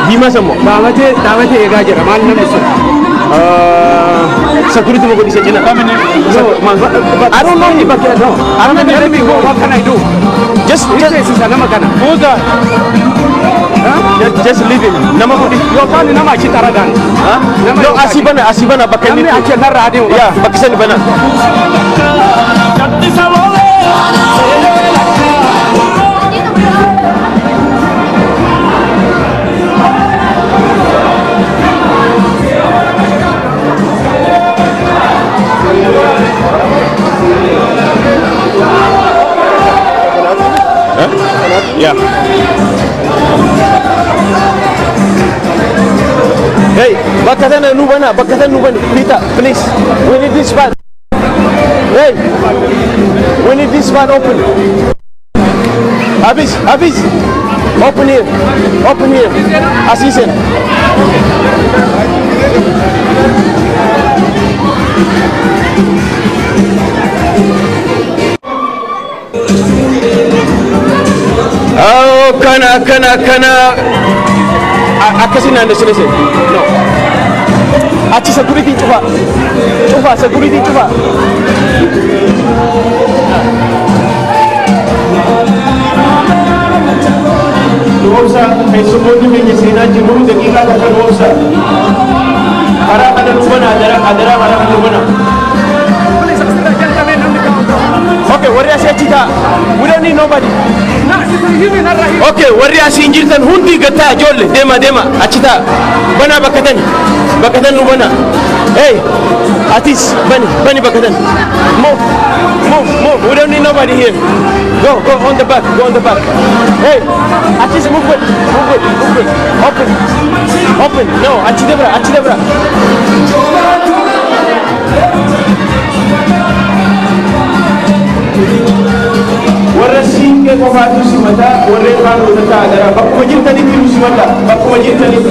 Diima sammo Dhaabate eegaa jira maal namni sun. Security mo godhi cina. I don't know him. No. I don't know Tell me what can I do? Just Isa nama kana. Who's that? Just leave him. Nama godhi. Yookaan nama achitti aragaan. No, asii bana, asii bana bakka inni. Namni achi narra adeemu. Yeah, bakka sani bana. Yeah. Hey, bakka tana nu bana, bakka tana nu bana. Peter, please. We need this spot. Hey, we need this spot open. Hafiz, Hafiz, open here, open here. Assistant. Oh, kana, kana, kana. Akkasiin naannoo siree. No. Achi security cufa. Cufa, security cufa. Nuobsa, keessummoonni keenya seenaa jiru daqiiqaa takka nuobsa. Karaa kana nu bana, adaraa, adaraa karaa kana nu bana. Okay, warri asii achi ta'a. We don't need nobody. Okay, warri asii hin jirtan hundi gad ta'a ijoollee deema deema achi ta'a. Banaa bakka tani. Bakka tan nu bana. Hey, atis bani bani bakka tan. Move, move, move. We don't need nobody here. Go, go on the back, go on the back. Hey, atis move it, move it, move it. Open, open. No, achi debra, achi debra. Warra siinqee qofaatu simataa, warreen kaan hojjetaa adaraa. Bakkuma jirtanitti nu simadha, bakkuma jirtanitti.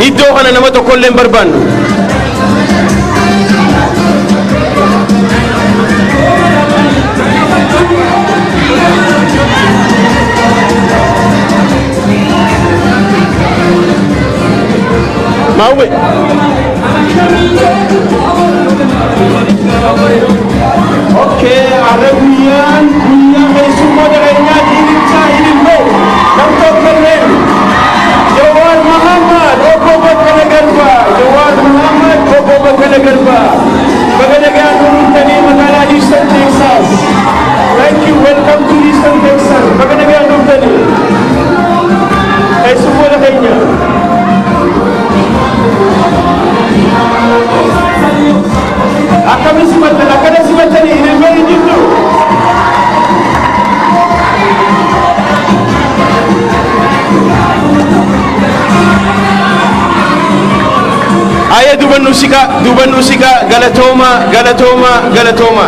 Iddoo kana nama tokkollee hin barbaannu. Maawwe. Okay, har'a guyyaan guyyaa keessummoota keenyaa diinichaa ilillee nam tokkollee Jawaar Muhammad obbo Baqqala Garbaa, Jawaar Muhammad obbo Baqqala Garbaa, baga nagaan dhuftanii magaalaa Houston, Texas. Thank you, welcome to Houston, Texas. Baga nagaan dhuftanii keessummoota keenya. Akkamiin simattan, akkana simattanii ilillee hin jirtu. Ayya duuba nu siqa, duuba nu siqa, galatooma, galatooma, galatooma.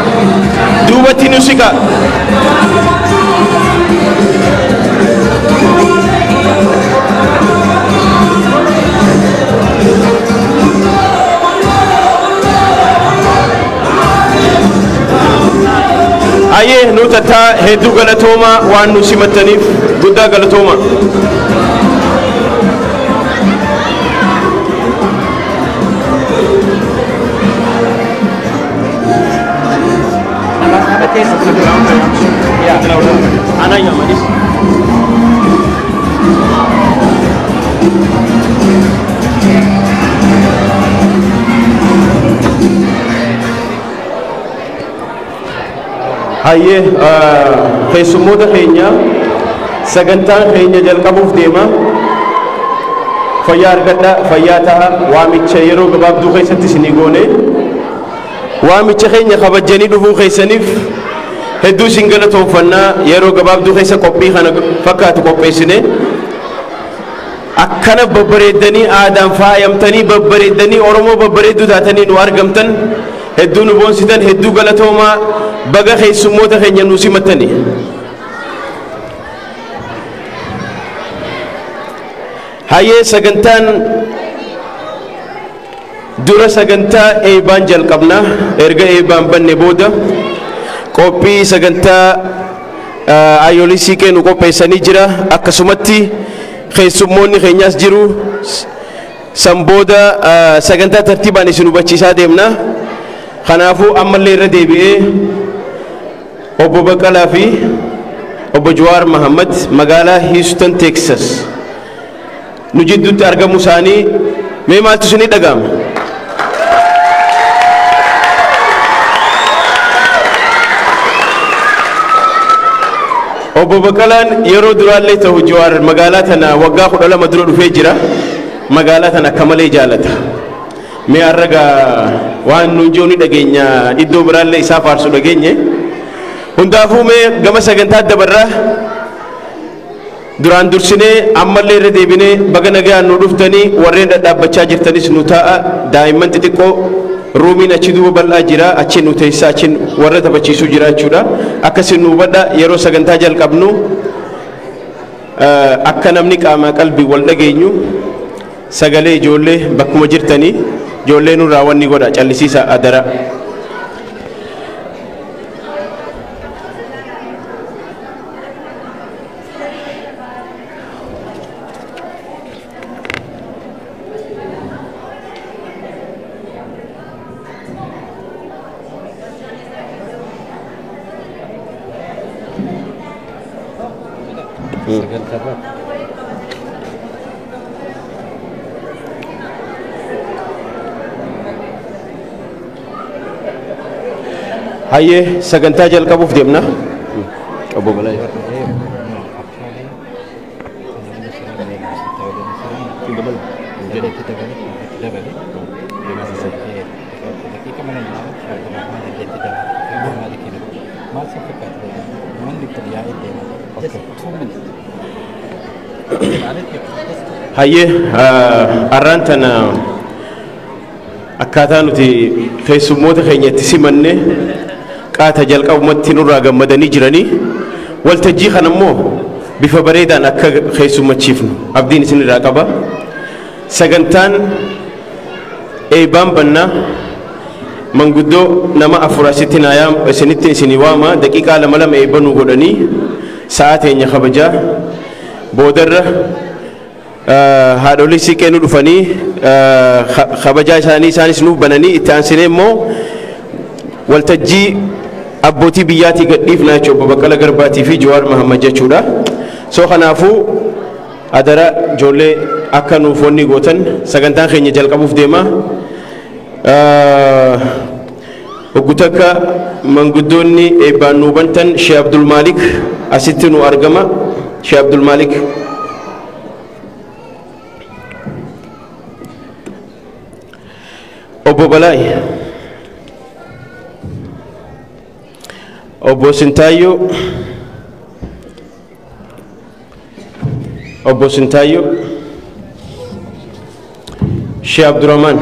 Duubatti nu siqa. Ayyee nu tattaa hedduu galatooma waan nu simattaniif guddaa galatooma. Ana yaamanis. Hayyee keessummoota keenya sagantaan keenya jalqabuuf deema. Fayyaa argadha, fayyaa ta'a, waamicha yeroo gabaabduu keessatti isinii goone. Waamicha keenya kabajanii dhufuu keessaniif hedduu isin galatoonfannaa yeroo gabaabduu keessa qophii kana fakkaatu qopheessine. Akkana babbareeddanii aadaan faayamtanii babbareeddanii Oromoo babbareedduu taatanii nu argamtan Hedduu nu boonsitan, hedduu galatoomaa, baga keessummoota keenya nu simattani. Hayyee, sagantaan dura sagantaa eebaan jalqabna. Erga eebaan banne booda qophii sagantaa ayyolii siiqee nu qopheessanii jira. Akkasumatti keessummoonni keenyaas jiru. San booda sagantaa tartiibaan isin hubachiisaa deemna. Kanaafuu ammallee irra deebi'ee obbo Baqqalaa fi obbo Jawaar Mahammad magaalaa Houston, Texas nu jidduutti argamu isaanii mee maaltu isinii dhaga'ama? Obbo Baqqalaan yeroo duraallee ta'u Jawaar magaalaa tana waggaa 12 dura dhufee jira. Magaalaa tana akka malee jaalata. Mee har'a waan nuun jiru ni dhageenya, iddoo biraallee isaa faarsu dhageenye. Hundaafuu mee gama sagantaa dabarraa. Duraan dursinee ammallee irra deebinee baga nagaan nu dhuftanii. Warreen dhadhaabbachaa jirtanis nu taa'a. Daa'imman xixiqqoo roomiin achi duuba bal'aa jira, achi nu teessaa, achi warra taphachiisuu jira jechuudha. Akkasiin nu hubadha. Yeroo sagantaa jalqabnu akka namni qaamaa qalbii wal dhageenyu sagalee ijoollee bakkuma jirtanii ijoollee nurraa wanni godha, callisiisa adara. Hayyee, sagantaa jalqabuuf deemna. Obbo Balaa. Hayyee, arraan tana akkaataa nuti keessummoota keenya itti simanne qaata jalqabumatti nurraa gammadanii jiranii. Waltajjii kana immoo bifa bareedaan akka keessummachiifnu abdiin isinirraa qaba. Sagantaan eebaan bannaa. Manguddoo nama afur asitti naayaam isinitti isinii waama. Daqiiqaa lama lama eebba nu godhanii sa'a teenya kabajaa. Boodarra haadholii siiqee nu dhufanii kabajaa isaanii isaanis nuuf bananii, itti aansinee immoo waltajjii abbootii biyyaatii gadhiifna jechuudha, obbo Baqqala Garbaatii fi Jawaar Mahammad jechuudha. So kanaafuu adara ijoollee akka nuuf wanni gootan, sagantaan keenya jalqabuuf deema. Obbo takka manguddoonni eebbaan nuu bantan Shee Abdul Maalik asitti nu argama. Shee Abdul Maalik. Obbo Balaay. Obbo Sintaayyoo. Obbo Sintaayyoo. Shee Abdurrahman.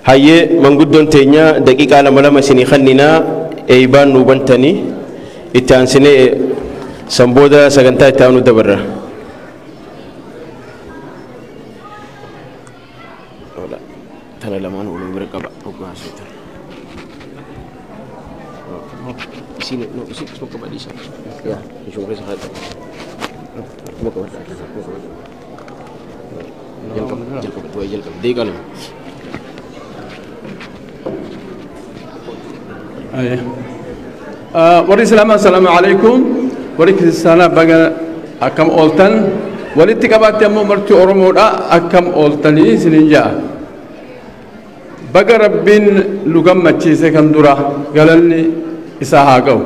Hayyee, manguddoon teenya daqiiqaa lama lama isinii kanninaa eeybaan nuu bantanii, itti aansinee san booda sagantaa itti aanu dabarra. Tana lamaan waluma bira qaba hoggaa haasoftan. Isin no, isin isuma qaba, dhiisa. Yaa, ishuma keessa haa ta'u. Harkuma qabadha, harkuma qabadha. Jalqaba, jalqaba, waa'ee jalqaba. Daqiiqaa 2. Warri Islaamaa, assalaamu alaikum. Warri Kiristaanaa, baga akkam ooltan. Walitti qabaatti ammoo marti Oromoodha akkam ooltanii isiniin ja'a. Baga Rabbiin nu gammachiise, kan dura galanni isaa haa ga'u.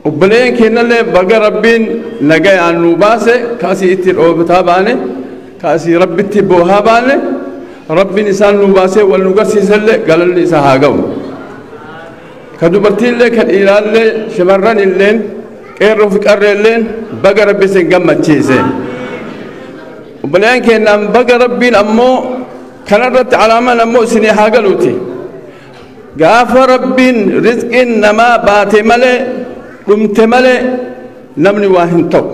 Obboleen keenyallee baga Rabbiin nagayaan nu baase. Kaasii itti dhoobataa baane, kaasii Rabbitti boohaa baane, Rabbiin isaan nu baasee wal nu garsiisellee galanni isaa haa ga'u. Ka dubartiillee, ka dhiiraallee, shamarran illeen, qeerroo fi qarreelleen, baga Rabbi isin gammachiise. Obboleeyyan keenyaan baga Rabbiin ammoo kanarratti alaamaan ammoo isinii haa galuuti. Gaafa Rabbiin rizqiin namaa baate malee dhumte malee namni waa hin ta'u.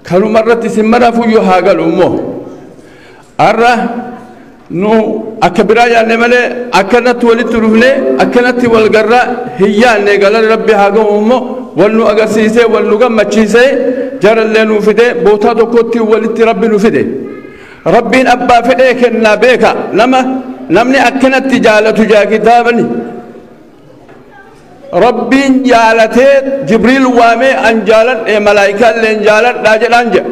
Kanuma irratti isin maraafuyyuu haa galu immoo. Har'a nu akka biraa yaadne malee akkanatti walitti dhufne akkanatti wal garraa hin yaadne. Galanni Rabbi haa gahu immoo wal nu agarsiisee wal nu gammachiisee jarallee nu fide bootaa tokkotti walitti Rabbi nu fide. Rabbiin abbaa fedhee kennaa beeka. Nama namni akkanatti jaalatu jaa kitaabni. Rabbiin jaalatee Jibriil waamee an jaaladhe malaayikaalleen jaaladhaa jedhaan jedha.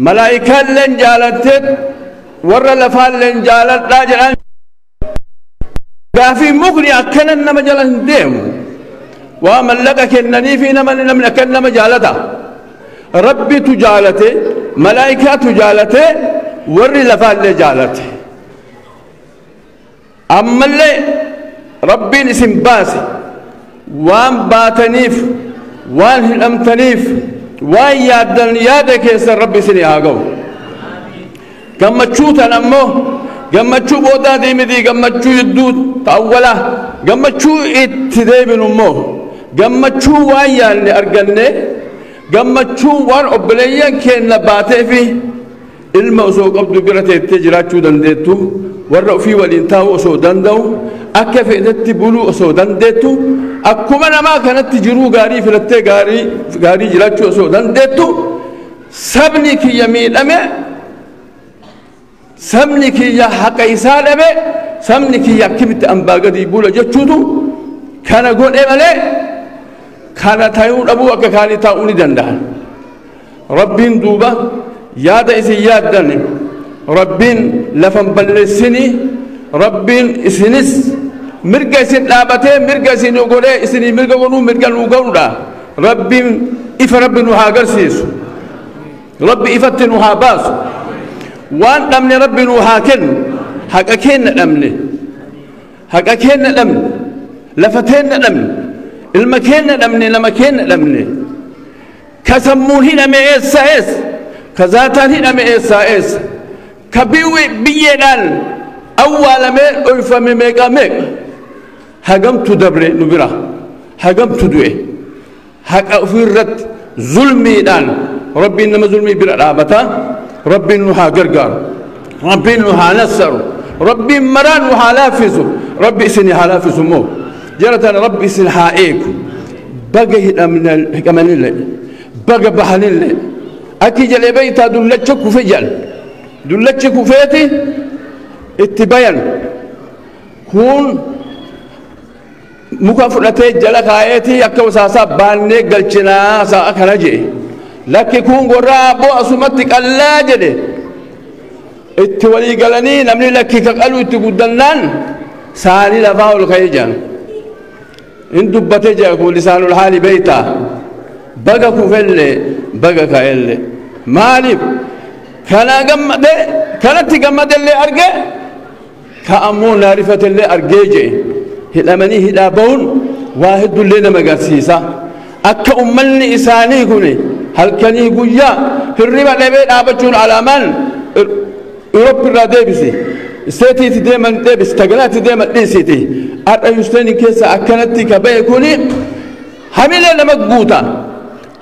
Malaayikaalleen jaalattee warra lafaalleen jaaladhaa jedhaan. Gaafii mukni akkanan nama jala hin deemu. Waa mallaqa kennanii fi namni akkan nama jaalata. Rabbitu jaalate, malaayikaatu jaalate, warri lafaallee jaalate. Ammallee Rabbiin isin baase waan baataniif, waan hidhamtaniif, waan yaaddan yaada keessan Rabbi isinii haa ga'u. Gammachuu tan ammoo gammachuu boodaatii miti, gammachuu jidduu ta'awwalaa gammachuu itti deebinu immoo gammachuu waan yaadne arganne, gammachuu waan obboleeyyan keenya baatee fi ilma osoo qabdu bira teettee jiraachuu dandeettu, warra ofii waliin taa'uu osoo danda'u, akka feetetti buluu osoo dandeettu, akkuma namaa kanatti jiruu gaarii filattee gaarii gaarii jiraachuu osoo dandeettu, sabni kiyya miidhame, sabni kiyya haqa isaa dhabe, sabni kiyya akkamitti ambaa gadi bula jechuutu kana godhe malee kana tayuu dhabuu akka kaanii taa'uu ni danda'an. Rabbiin duuba yaada isin yaaddan Rabbiin lafan balleessinii, Rabbiin isinis mirga isin dhaabatee mirga isin godhee isinii mirga godhuu mirga nuu ga'uudha. Rabbiin ifa Rabbi nu haa agarsiisu. Rabbi ifatti nu haa baasu. Waan dhabne Rabbi nu haa kennu. Haqa keenya dhabne. Haqa keenya dhabne. Lafa teenya dhabne. Ilma keenya dhabne, nama keenya dhabne. Ka sammuun hidhame eessa eessa? Ka zaataan hidhame eessaa eessa? Ka biyyeedhaan awwaalamee dhoyfame meeqa meeqa? Hagamtu dabre nu bira. Hagamtu du'e. Haqa ofiirratti zulmiidhaan Rabbiin nama zulmii bira dhaabata. Rabbiin nu haa gargaaru. Rabbiin nu haa nassaru. Rabbiin maraa nu haa laaffisu. Rabbi isin haa laaffisu immoo. Jara tana Rabbi isin haa eegu. Baga hidhamanillee, baga bahanillee. Akki jedhee beektaa dullacha kufe jedhan. Dullachi kufeeti itti bayan. Kun muka fudhatee jala kaa'eeti akka wasaasaa baannee galchinaa sa'a kana jedhe. Lakki kun gorraa abboo asumatti qallaa jedhe. Itti walii galanii namni lakki ka qalu itti guddannaan saanii lafaa ol ka'ee jedhan. In dubbate jedha kun lisaanul haali beektaa. Baga kufellee baga ka'ellee. Maaliif? Kana gammade kanatti gammadellee arge ka ammoo naarifatellee argee jedhe. Hidhamanii hidhaa bahuun waa hedduullee nama agarsiisa. Akka ummanni isaanii kun halkanii guyyaa hirriba dhabee dhaabachuun alaamaan Europe irraa deebisi. Isteetiitti deeman deebisi, tagalaatti deeman dhiisiti. Har'a Houston keessa akkanatti ka ba'e kuni hamilee nama guuta.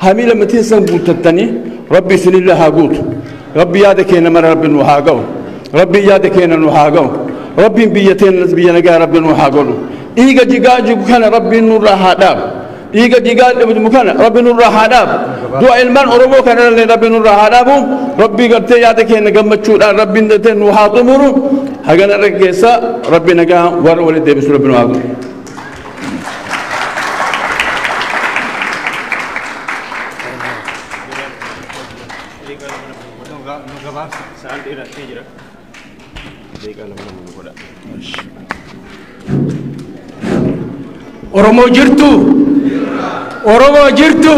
Hamilee mateessan guuttattanii Rabbi isinillee haa guutu. Rabbi yaada keenya mara Rabbi nu haa ga'u. Rabbi yaada keenya nu haa ga'u. Rabbiin biyya teenya biyya nagaa Rabbi nu haa godhu. Dhiiga jigaa jigu kana Rabbiin nurraa haa dhaabu. Dhiiga jigaa dhibu kana Rabbi nurraa haa dhaabu. Du'a ilmaan Oromoo kana illee Rabbi nurraa haa dhaabu. Rabbi gartee yaada keenya gammachuudhaan Rabbiin gartee nu haa xumuru. Hagana irra keessa Rabbi nagaa warra walitti deebisu Rabbi nu haa godhu. Oromoo jirtu, Oromoo jirtu,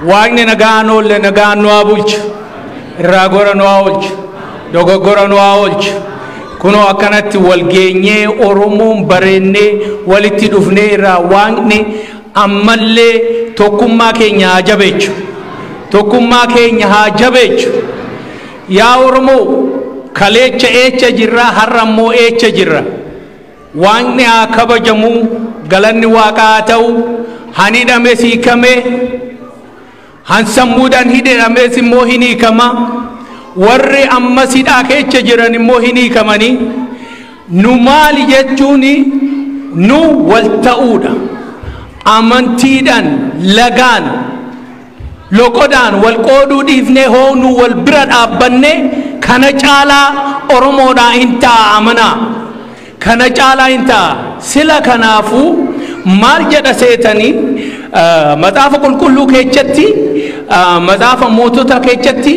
Waaqni nagaan oolle nagaan nu haa bulchu, irraa gora nu haa oolchu, dogoggora nu haa oolchu. Kunoo akkanatti wal geenyee Oromoon bareennee walitti dhufnee irraa Waaqni ammallee tokkummaa keenya haa jabeechu. Tokkummaa keenya haa jabeechu. Yaa Oromoo, kaleecha eecha jirra, har'a immoo eecha jirra? Waaqni haa kabajamu, galanni waaqaa haa ta'u. Han hidhames hiikame, han sammuudhaan hidhames immoo hin hiikama, warri ammas hidhaa keessa jiran immoo hin hiikamanii. Nu maali jechuun, nu wal ta'uudha. Amantiidhaan, lagaan, loqodaan wal qooduu dhiifnee, hoo nu wal bira dhaabbanne, kana caalaa Oromoodhaa hin ta'a. Amanaa, kana caalaa hin ta'a. Sila kanaafuu maal jedha seetanii, Maxaafa Qulqulluu keessatti, Maxaafa Mootota keessatti,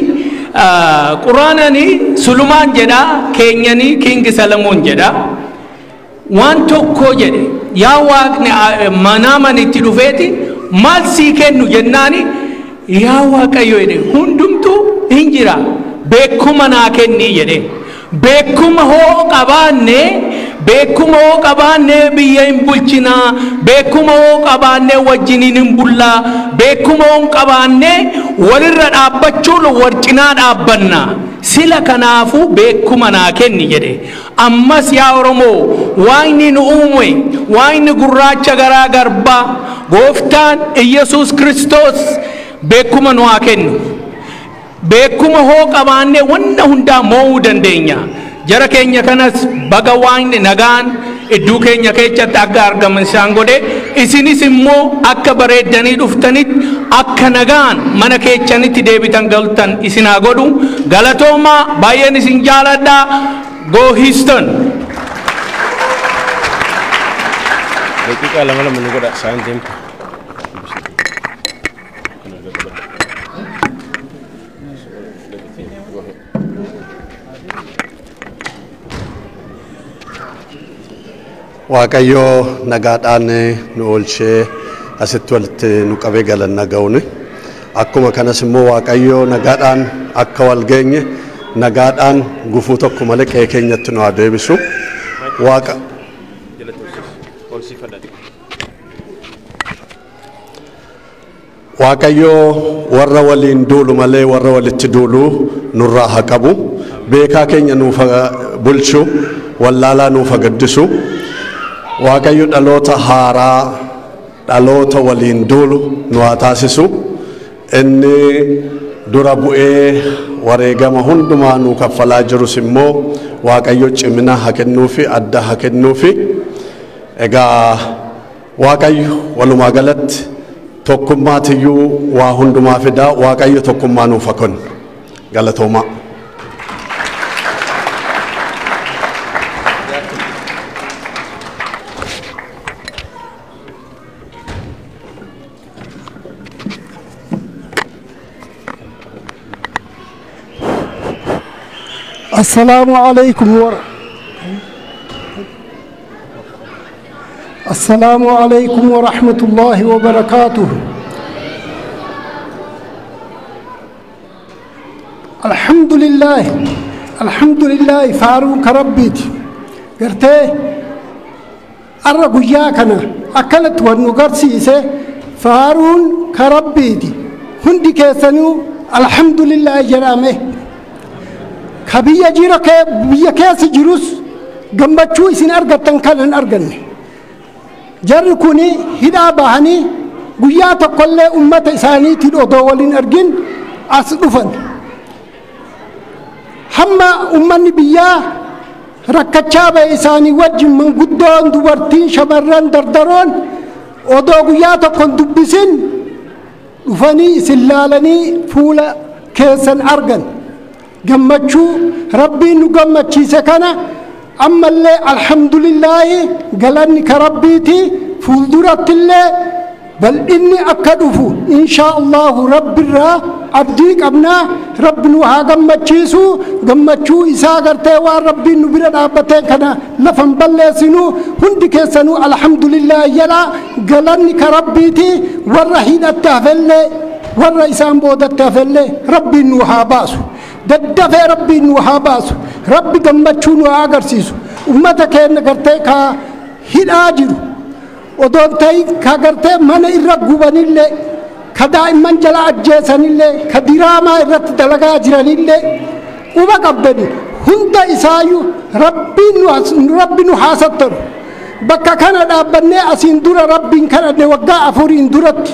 Quraananii Sulumaan jedha, keenyanii King Salamoon jedha, waan tokko jedhe. Yaa Waaqni manaaman itti dhufeeti, maal sii kennu jennaani, yaa Waaqayyo jedhe, hundumtuu hin jira, beekuma naa kennii jedhe. Beekuma hoo qabaanne, beekuma hoo qabaanne biyya hin bulchinaa, beekuma hoo qabaanne wajjiniin hin bullaa, beekuma hoo qabaanne walirra dhaabbachuun wal cinaa dhaabbanna. Sila kanaafuu beekuma naa kenni jedhe. Ammas yaa Oromoo, Waaqni nu uume, Waaqni gurraacha garaa garbaa, Gooftaan Iyesuus Kiristoos beekuma nu haa kennu. Beekuma hoo qabaanne wanna hundaa mo'uu dandeenya. Jara keenya kanas baga Waaqni nagaan iddoo keenya keessatti akka argaman isaan godhe. Isinis immoo akka bareeddanii dhuftanitti akka nagaan mana keessanitti deebitan galtan isin haa godhu. Galatoomaa, baay'een isin jaaladha. Go Houston! Daqiiqaa lama lama nu godha, sa'aan deemtu. Waaqayyo nagaadhaan nu oolchee asitti walitti nu qabee galanna ga'uuni. Akkuma kanas immoo Waaqayyo nagaadhaan akka wal geenye, nagaadhaan gufuu tokko malee qe'ee keenyatti nu haa deebisu. Waaqa Waaqayyo warra waliin duulu malee warra walitti duulu nurraa haa qabu. Beekaa keenya nuuf haa bulchu, wallaalaa nuuf haa gaddisu. Waaqayyo dhaloota haaraa, dhaloota waliin duulu nu haa taasisu. Inni dura bu'ee wareegama hundumaa nuu kaffalaa jirus immoo Waaqayyo cimina haa kennuufi, adda haa kennuufi. Egaa Waaqayyo walumaa galatti tokkummaatiyyuu waa hundumaa fidaa, Waaqayyo tokkummaa nuuf haa kennu. Galatoomaa. السلام عليكم ورحمة الله وبركاته. الحمد لله، الحمد لله، فاروق ربيت قرتي أرى قياكنا أكلت ونقرسيسة فارون كربيتي هندي كيسنو. الحمد لله جرامه ka biyya jira, biyya keessa jirus gammachuu isin argattan kanan arganne. Jarri kuni hidhaa bahanii guyyaa tokkollee ummata isaaniitiin odoo waliin argin as dhufan. Hamma ummanni biyyaa rakkachaa ba'e isaanii wajjin, manguddoon, dubartiin, shamarran, dardaroon, odoo guyyaa tokkon dubbisin dhufanii isin laalanii fuula keessan argan. Gammachuu Rabbiin nu gammachiise kana ammallee alhamdulillaahi, galanni ka Rabbiiti. Fuuldurattillee bal'inni akka dhufu inshaa Allahu Rabbirraa abdii qabnaa. Rabbi nu haa gammachiisu. Gammachuu isaa gartee waan Rabbiin nu bira dhaabbateen kana lafan balleessinu. Hundi keessanuu alhamdulillah jedha, galanni ka Rabbiiti. Warra hidhatte hafellee, warra isaan boodatte hafellee Rabbiin nu haa baasu daddafee, Rabbiin nu haa baasu. Rabbi gammachuu nu haa agarsiisu. Ummata keenya gartee ka hidhaa jiru odoon ta'in, ka gartee mana irra gubanillee, ka daa'imman jala ajjeesanillee, ka diraamaa irratti dalagaa jiranillee, Quba qabdani hunda isaayyuu rabbi nu haasattaru. Bakka kana dhaabbannee asiin dura rabbiin kadhanne waggaa 4 duratti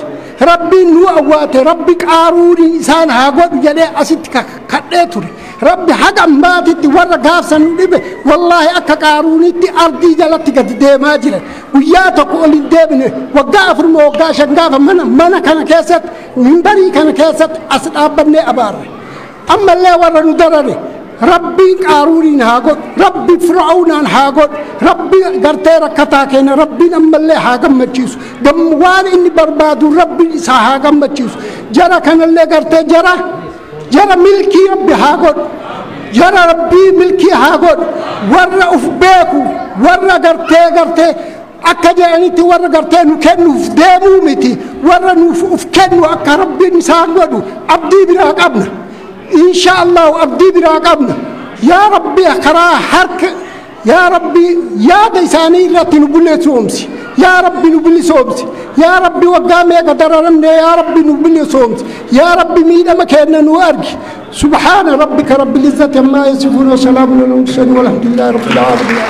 rabbiin nu awwaate rabbi qaaruuniin isaan haa godhu jedhee asitti kadhee ture. Rabbi haga ammaatitti warra gaafsan nu dhibe wallaahi akka qaaruunitti ardii jalatti gadi deemaa jiran. Guyyaa tokko ol hin deebine waggaa 4 moo waggaa 5 gaafa mana kana keessatti mimbarii kana keessatti as dhaabbannee abaarre. Ammallee warra nu darare rabbiin qaaruuniin haa godhu, rabbi fir'aawnaan haa godhu, rabbi gartee rakkataa keenya rabbiin ammallee haa gammachiisu. Waan inni barbaadu rabbiin isaa haa gammachiisu. Jara kanallee gartee jara milkii rabbi haa godhu. Jara rabbii milkii haa godhu. Warra uf beeku, warra gartee akka jedhanitti warra gartee nu kennuuf deemuu miti. Warra nuuf uf kennu akka rabbiin isaan godhu abdii biraa qabna. Insha Allah abdii biraa qabna. Yaa Rabbi karaa harka yaa Rabbi yaada isaanii irratti nu bilisoomsi. Yaa Rabbi nu bilisoomsi. Yaa Rabbi waggaa meeqa dararamne yaa Rabbi nu bilisoomsi. Yaa Rabbi miidhama keenya nu argi. Subhaana rabbika rabbil izzati ammaa yasifuun wa salaamun alal mursaliin walhamdulillahi rabbil aalamiin.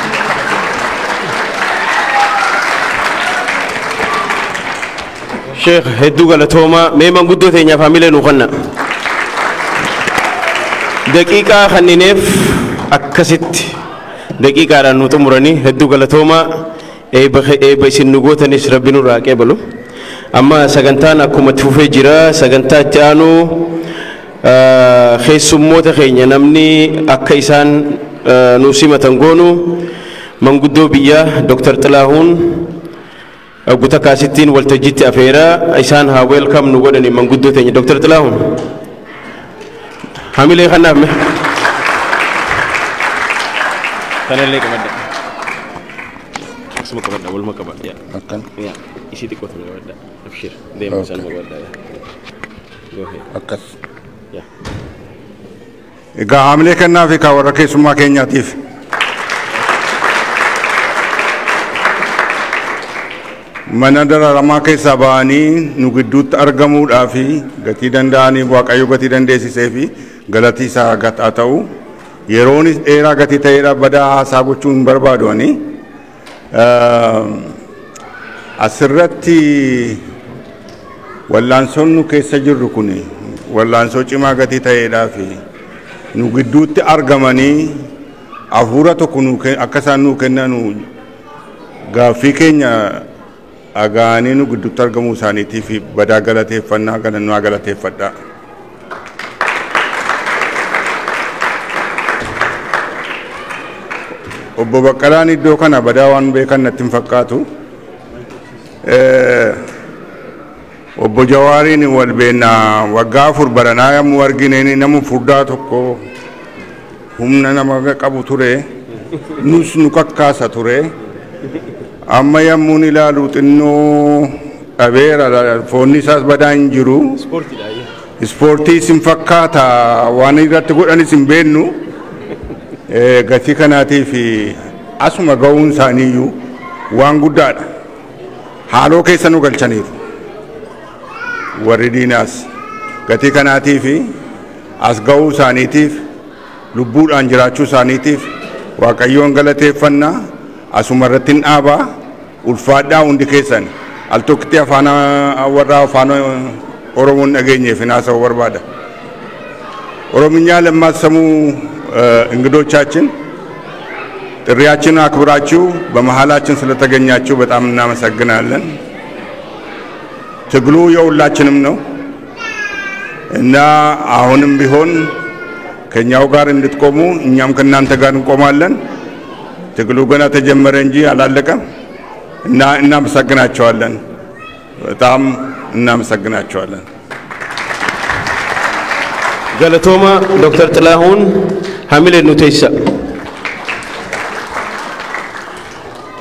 Sheekh hedduu galatoomaa mee manguddoo teenyaaf hamilee nu kenna. Daqiiqaa kannineef akkasitti daqiiqaadhaan nu xumuranii hedduu galatoomaa eebba isin nu gootanis rabbi nurraa qeebalu. Amma sagantaan akkuma itti fufee jira sagantaa itti aanu keessummoota keenya namni akka isaan nu simatan goonu manguddoo biyyaa Dr. Xilaahuun guta kaasittiin waltajjiitti afeera isaan haa weelkam nu godhani manguddoo teenya Dr. Xilaahuun. Hamilee kanaaf mee. Kanallee qabadha. Akkasuma qabadha waluma qabadha. Akkan. Yaa isii xiqqoo tana qabadha. Abshir deema isaan qabadha. Go ahead. Akkas. Yaa. Egaa hamilee kennaa fi kaa warra keessummaa keenyaatiif. Mana dararamaa keessaa ba'anii nu gidduutti argamuudhaa fi gatii danda'anii Waaqayyo gatii dandeessisee fi galatii isaa haa ta'u. Yeroonis dheeraa gatii ta'eedha badaa haasaa gochuu hin barbaadu ani. Asirratti wallaansoon nu keessa jirru kun wallaansoo cimaa gatii ta'eedhaa fi nu gidduutti argamanii hafuura tokko akka isaan nuu kennanu gaaffii keenya dhaga'anii nu gidduutti argamuu isaaniitiif badaa galateeffannaa galannaa galateeffadha. Obbo Baqqalaan iddoo kana badaa waan beekan natti hin fakkaatu. Obbo Jawaariin wal beennaa waggaa 4 baranaa yommuu argine nama furdaa tokko humna nama qabu ture nus nu kakkaasa ture. Amma yommuun ilaalu xinnoo dhabeera foonni isaas badaa hin jiru. Ispoortii isin fakkaata waan irratti godhanis hin beennu. Gatii kanaatiif asuma ga'uun isaaniiyyuu waan guddaadha. Haaloo keessa nu galchaniiru warri diinaas gatii kanaatiif as ga'uu isaaniitiif lubbuudhaan jiraachuu isaaniitiif Waaqayyoon galateeffannaa. Asuma irratti hin dhaabaa ulfaadhaa hundi keessan al tokkitti afaan warra afaan Oromoon dhageenyeef hin haasa'uu barbaada. ኦሮምኛ ለማትሰሙ እንግዶቻችን ጥሪያችንን አክብራችሁ በመሃላችን ስለተገኛችሁ በጣም እናመሰግናለን። ትግሉ የሁላችንም ነው እና አሁንም ቢሆን ከኛው ጋር እንድትቆሙ እኛም ከናንተ ጋር እንቆማለን። ትግሉ ገና ተጀመረ እንጂ አላለቀም እና እናመሰግናቸዋለን። በጣም እናመሰግናቸዋለን። Galatooma Dr. Xilaahuun hamilee nu teessa.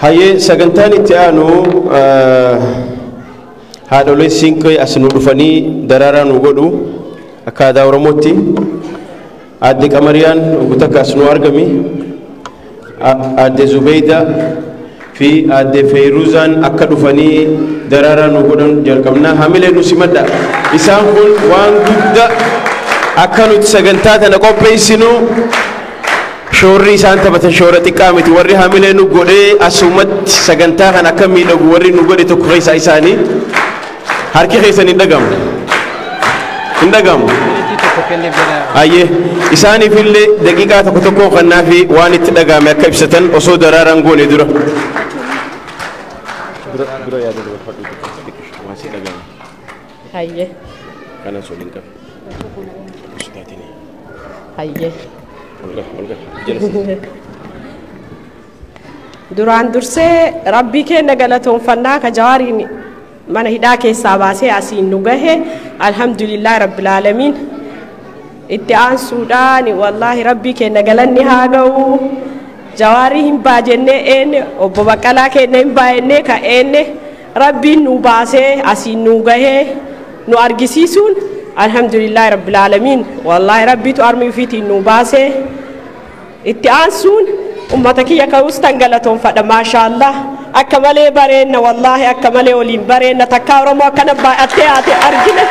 Hayyee sagantaan itti aanu haadholeen siinqee as nu dhufanii daraaraa nu godhu akka aadaa Oromootti. Aadde Qamariyaan takka as nu argami. Aadde Zubeyda fi aadde Feyruzaan akka dhufanii daraaraa nu godhan jalqabna. Hamilee nu simadha. Isaan kun waan guddaa Akka nuti sagantaa tana qopheessinu shoorri isaan taphatan shoora xiqqaa miti. Warri hamilee nu godhee asumatti sagantaa kana akka miidhagu warri nu godhe tokko keessaa isaanii harki keessan hin dhagamu. Hin dhagamu. Ayyee isaaniif illee daqiiqaa tokko tokko kannaa fi waan itti dhagahame akka ibsatan osoo daraaraan goone dura. Dura yaada dabarfadhu waan si dhagahame. Hayyee. Kanan soliin qabe. Sodaatinii. Hayyee. Olga olga jala. Duraan dursee rabbii keenya galatoonfannaa ka Jawaariin mana hidhaa keessaa baasee asiin nu gahe, alhamdulillah rabbil aalamiin. Itti aansuudhaan wallaahi rabbii keenya galanni haa ga'u. Jawaarii hin baajennee eenye, obbo Baqqalaa keenya hin baay'ennee ka eenye, rabbiin nu baasee asiin nu gahee nu argisiisuun alhamdulillah rabbil aalamiin. Wallaahi rabbiitu armii ofiitiin nu baasee. Itti aansuun ummata kiyya ka'uus tan galatoonfadha. Maashaallah, akka malee bareenna, wallaahi akka malee waliin bareenna. Takkaa Oromoo akkana baay'attee haate argine.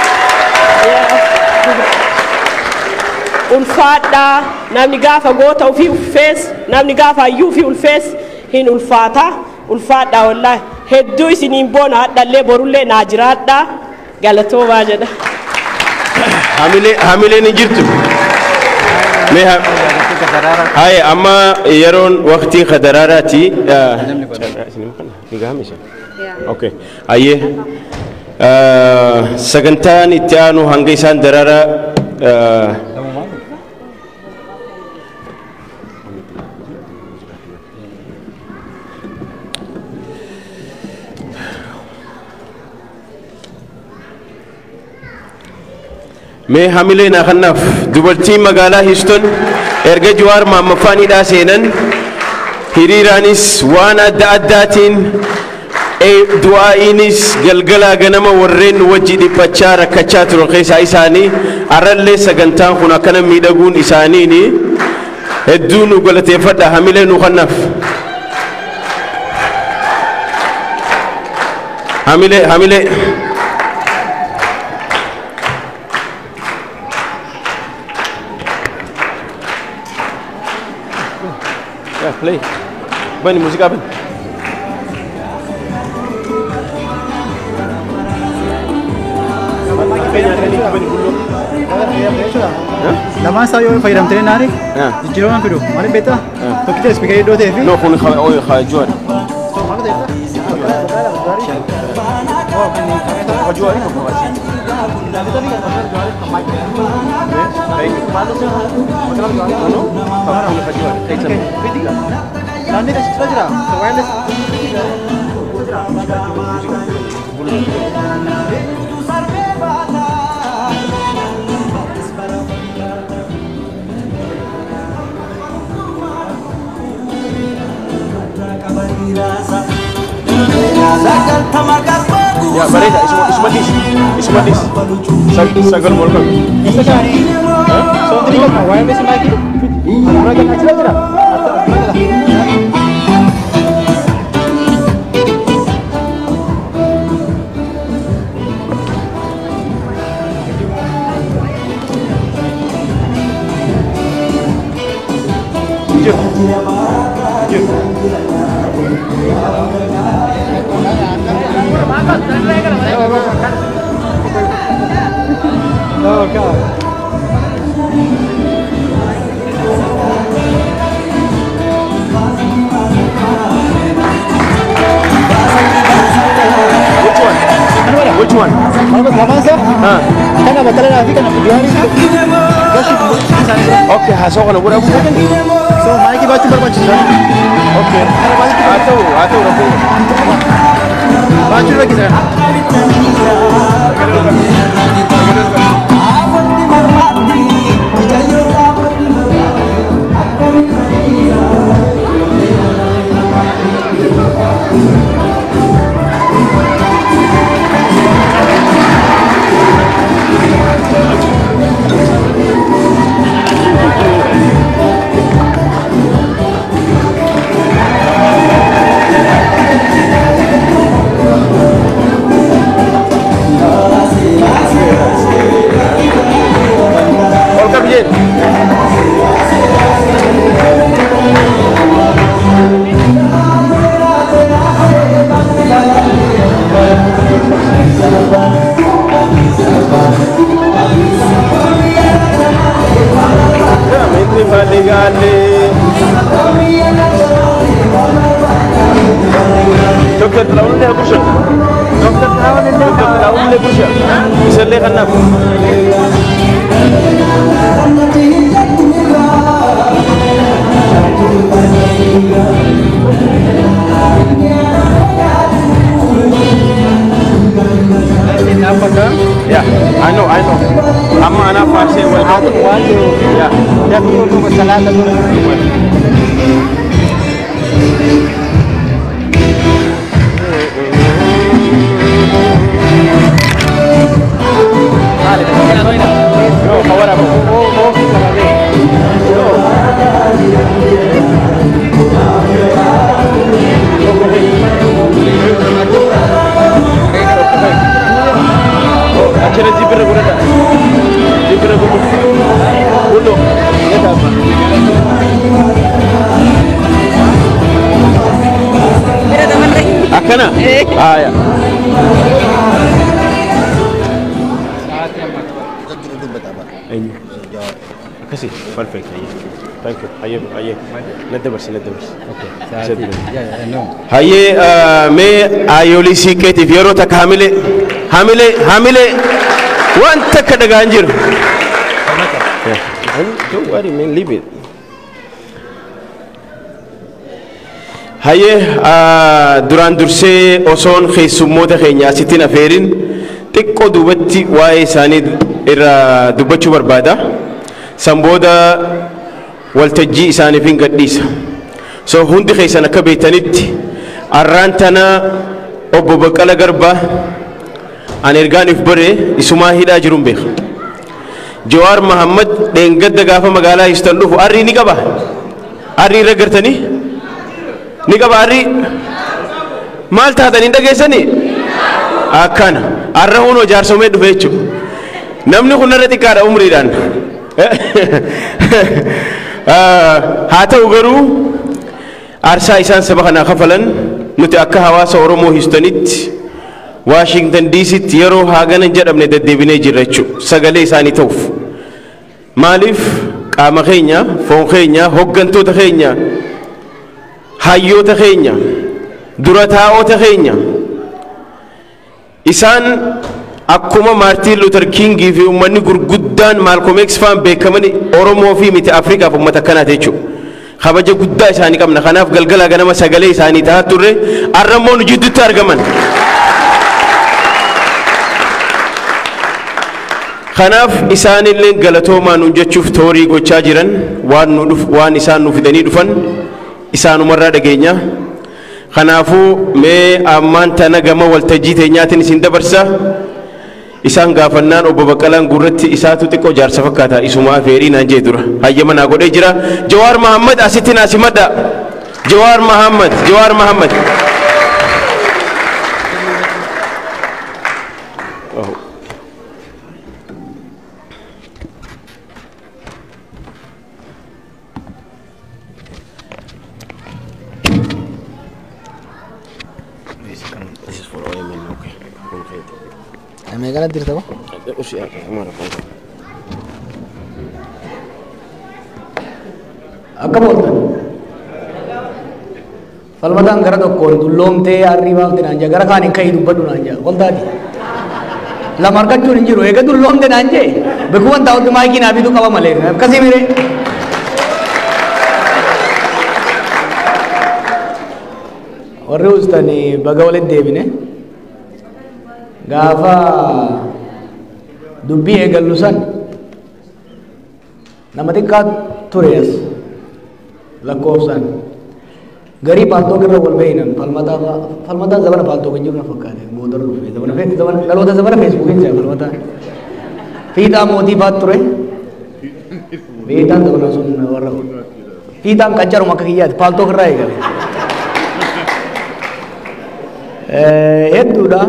Ulfaadhaa, namni gaafa goota ofii ulfees, namni gaafa hayyuu ofii ulfees hin ulfaata. Ulfaadhaa, wallaahi hedduu isiniin boona. Hadhallee borullee naa jiraadhaa, galatoomaa jedha. Hamileen hin jirtu. Mee haye amma yeroon waqtii kadaraaraati. Ni gahamisa. Okay. Ayyee. Sagantaan itti aanu hanga isaan daraara mee hamilee naa kannaaf dubartiin magaalaa Houston erga Jawaar Maammaffaan hidhaa seenan hiriiraanis waan adda addaatiin du'aa'iinis galgalaa ganama warreen wajji dhiphachaa rakkachaa turan keessaa isaanii. Arrallee sagantaan kun akkana miidhaguun isaaniini hedduu nu galateeffadha. Hamilee nu kannaaf hamilee hamilee. Yeah, play. Bani muuziqaa bani. Lamaan isaa yoo fayyadamtee naani jijjiiramaan fidu maaliif beektaa? Tokkicha ispiikarii iddoo ta'ee fi. No, kun Jawaar. Jawaar tokko Naannoo keessa jira. Wireless. Ya, bareeda. Isuma dhiis. Isuma dhiis. Sagal morka. Soundii qaba. Wireless mic. Achirra jira. Jiru. Jiru. No, God. Which one? Which one? Lamaan isaa? Kana Baqqalaa fi kana Jawaarii. Okay, haasoo kana godhamu. So maayikii baachuun barbaachisu. Okay. Haa ta'u rakkoo. Baachuun rakkisa kana. Akkana? Aya. Akkasi, perfect. Thank you. Hayyee, hayyee. Nadda barsi, nadda barsi. Hayyee, mee aayyoolii siiqqeetiif yeroo takka hamilee, hamilee, hamilee waan takka dhagaan jiru. Don't worry, man, leave it. Hayyee, duraan dursee osoon keessummoota keenya asittiin afeerin xiqqoo duubatti waa'ee isaanii irraa dubbachuu barbaada. San booda waltajjii isaaniif hin gadhiisa. So hundi keessan akka beektanitti arraan tana obbo Baqqala Garbaa ani ergaan if bare isumaa hidhaa jiruun beeka. Jawaar Mahammad dheengadda gaafa magaalaa Houston dhufu arrii ni qaba. Arrii irra gartanii? Ni qaba arrii? Maal taatan hin dhageessanii? Akkana. Arra hunoo jaarsomee dhufe jechuudha. Namni kun irra xiqqaadha umriidhaan. Haa ta'u garuu aarsaa isaan saba kanaa kafalan nuti akka hawaasa Oromoo Houstonitti Washington DCtti yeroo haagana hin jedhamne deddeebinee jirra jechuudha. Sagalee isaanii ta'uuf. Maaliif qaama keenya, foon keenya, hoggantoota keenya, hayyoota keenya, dura taa'oota keenya isaan akkuma Maartiin Luther Kingii fi uummanni gurguddaan Malcolm X faan beekaman Oromoo fi miti Afrikaaf uummata akkanaati jechuudha. Kabaja guddaa isaanii qabna. Kanaaf galgala ganama sagalee isaanii ta'aa turre har'a immoo nu jidduutti argaman. Kanaaf isaanillee galatoomaa nuun jechuuf toorii gochaa jiran waan nu dhuf waan isaan nu fidanii dhufan isaanumarraa dhageenya. Kanaafuu mee ammaan tana gama waltajjii teenyaatiin isin dabarsa. Isaan gaafannaan obbo Baqqalaan gurratti isaatu xiqqoo jaarsa fakkaata isuma afeerii naan jee dura. Hayyama naa godhee jira. Jawaar Mahammad asitti naa simadha. Jawaar Mahammad, Jawaar Mahammad. This is for OMN, okay. Meeqana dirta ba? Akka booltan. Falmataan gara tokkoon dulloomtee arrii baafte naan jee gara kaaniin ka'ii dubbadhu naan jee waltaati. Lama argachuun hin jiru eega dulloomte naan jee beekuman taa'utti maayikii naa bituu qaba malee akkasii miree. Warri Houston baga walitti deebine gaafa dubbii eegallu san nama xiqqaa ture as lakkoofsaan garii paaltook irra wal beeynan falmataa falmataa zabana paaltook hin jiru na fakkaate boodarra dhufe zabana zabana dhaloota zabana feesbuukiin jira falmataa fiixaa mootii faat ture fiixaan zabana sun warra fiixaan qaccaruma akka kiyyaati paaltook irraa eegale. Hedduudha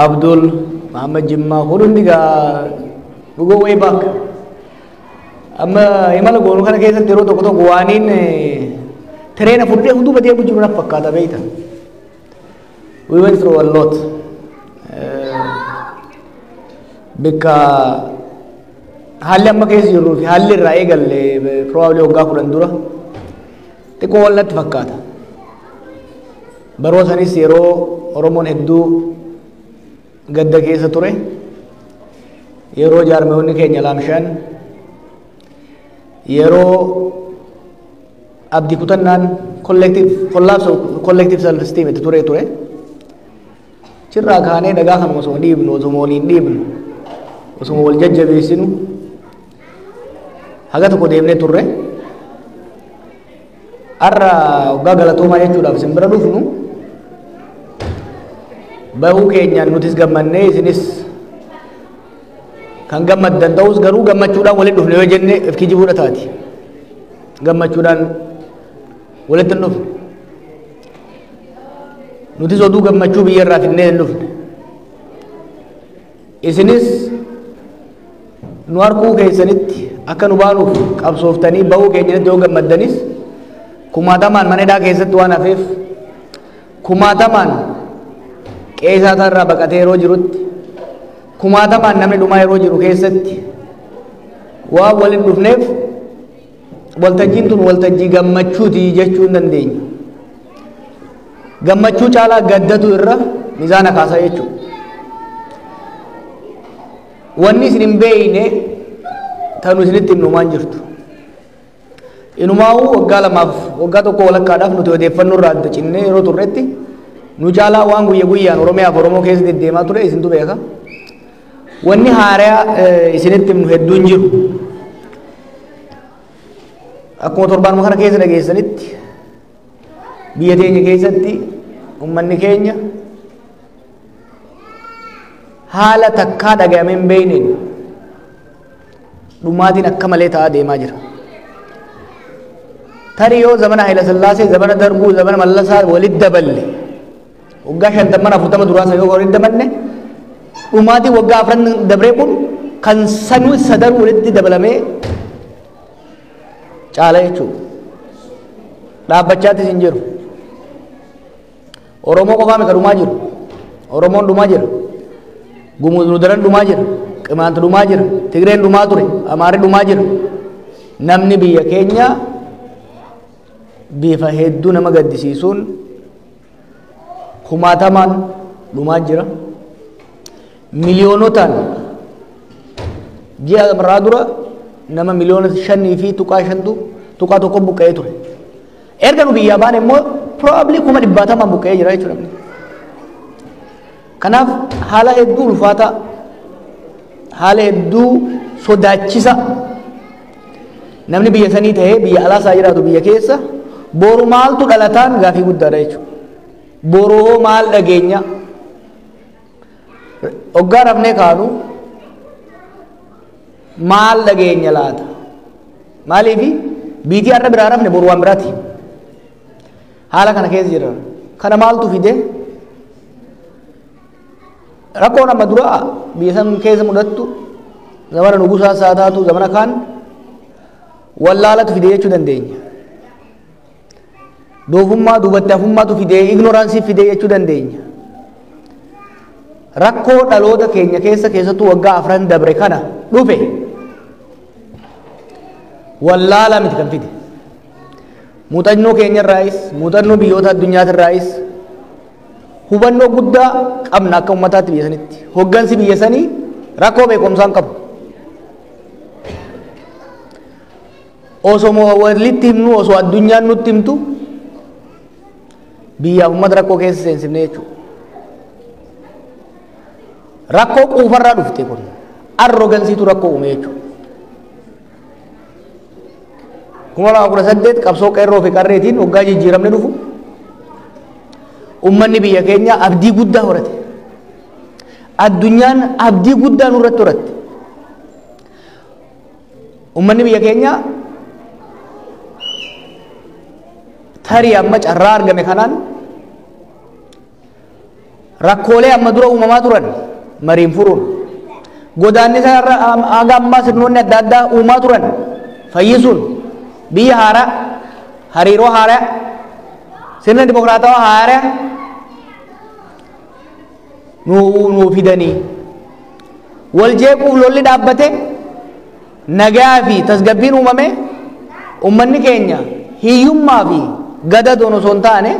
Abdul Muhammad Jimmaa kun hundi gaa we go way back. Amma imala goonu kana keessatti yeroo tokko tokko waaniin tireena fudhee hunduu deemu jiru na fakkaata beeyta. We went through a lot. Bikka haalli amma keessa jirruu fi haalli irraa eegalle probably waggaa 10 dura xiqqoo wal natti fakkaata. Baroo sanis yeroo Oromoon hedduu gadda keessa ture yeroo jaarmeewwanni keenya laamshaan yeroo abdii kutannaan collective collapse of collective self esteem itti ture ture chirraa kaanee dhagaa kanuma osoo dhiibnu osoo waliin dhiibnu osoo wal jajjabeessinu Haga tokko deemnee turre. Har'a waggaa galatoomaa jechuudhaaf isin bira dhufnu bahuu keenyaan nutis gammannee isinis kan gammaddan ta'us garuu gammachuudhaan walitti dhufne yoo jenne if kijibuudha taati. Gammachuudhaan walitti hin dhufne. Nutis oduu gammachuu biyya irraa fidnee hin dhufne. Isinis nu harkuu keessanitti akka nu baanuuf qabsooftanii bahuu keenyanitti yoo gammaddanis kumaatamaan mana hidhaa keessatti waan hafeef kumaatamaan qe'ee irraa baqatee yeroo jirutti kumaatamaan namni dhumaa yeroo jiru keessatti waan waliin dhufneef waltajjiin tun waltajjii gammachuuti jechuu hin dandeenyu. Gammachuu caalaa gaddatu irra mizaana kaasaa jechuudha. Wanni isin hin beeyne tanu isinitti himnumaan jirtu. Inumaa'uu waggaa lamaaf waggaa tokko walakkaadhaaf nuti odeeffannoo irraa adda cinnee yeroo turretti nu caalaa waan guyya guyyaan Oromiyaaf Oromoo keessa deddeemaa ture isintu beeka. Wanni haaraa isinitti himnu hedduun jiru. Akkuma torbaanuma kana keessa dhageessanitti biyya teenya keessatti uummanni keenya haala takkaa dhaga'amee hin beekneen dhumaatiin akka malee ta'aa deemaa jira. Tarii yoo zamana Haayila Sillaasee, zamana Darbuu, zamana Mallasaa walitti daballe waggaa 50 40 duraa yoo walitti daballe dhumaatiin waggaa 4 dabree kun kan sanuu sadan walitti dabalamee caala jechuudha. Dhaabbachaatis hin jiru. Oromoo qofaa miti dhumaa jiru. Oromoon dhumaa jira. Gumuz daran dhumaa jira. Qimaantu dhumaa jira. Tigreen dhumaa ture. Amaarri dhumaa jira. Namni biyya keenya bifa hedduu nama gaddisiisuun kumaatamaan dhumaa jira. Miliyoonotaan ji'a irraa dura nama miliyoona 5.5.1 buqqa'ee ture. Erga nu biyyaa baane immoo probably 100,000 buqqa'ee jira jechuudha. Kanaaf haala hedduu ulfaataa, haala hedduu sodaachisa namni biyya sanii ta'ee biyya alaasaa jiraatu biyya keessa boru maaltu dhalataan gaafii guddaadha jechuudha. Boru hoo maal dhageenya? Hoggaa rafnee kaanu maal dhageenya laata? Maaliifi biitii har'a biraa rafne boru waan biraati. Haala kana keessa jira. Kana maaltu fide? Rakkoon amma duraa biyya san keessa mudattu zamana nugusaa isaa taatu zamana kaan wallaalatu fide jechuu dandeenya. Doofummaa duubatti hafummaatu fide, ignoraansii fide jechuu dandeenya. Rakkoo dhaloota keenya keessa keessattuu waggaa 4 dabre kana dhufe wallaala miti kan fide. Muuxannoo keenya irraayis, muuxannoo biyyoota addunyaati irraayis hubannoo guddaa qabna akka uummataatti biyya sanitti. Hoggansi biyya sanii rakkoo beekumsaan qabu. Osoo walitti himnu, osoo addunyaan nutti himtu biyyaaf uummata rakkoo keessa seensifne jechuudha. Rakkoo quufarraa dhufte kun arrogansiitu rakkoo uume jechuudha. 2018 qabsoo qeerroo fi qarreetiin waggaa jijjiiramne dhufu uummanni biyya keenya abdii guddaa horate. Addunyaan abdii guddaa nurratti horatte. Uummanni biyya keenya tarii amma carraa argame kanaan rakkoolee amma dura uumamaa turan mariin furuun godaannisa haga ammaa sirnoonni adda addaa uumaa turan fayyisuun biyya haaraa, hariiroo haaraa, sirna dimokiraatawaa haaraa nuu fidanii wal jeequuf lolli dhaabbate nagaa fi tasgabbiin uumame uummanni keenya hiyyummaa fi gadadoon osoo hin taane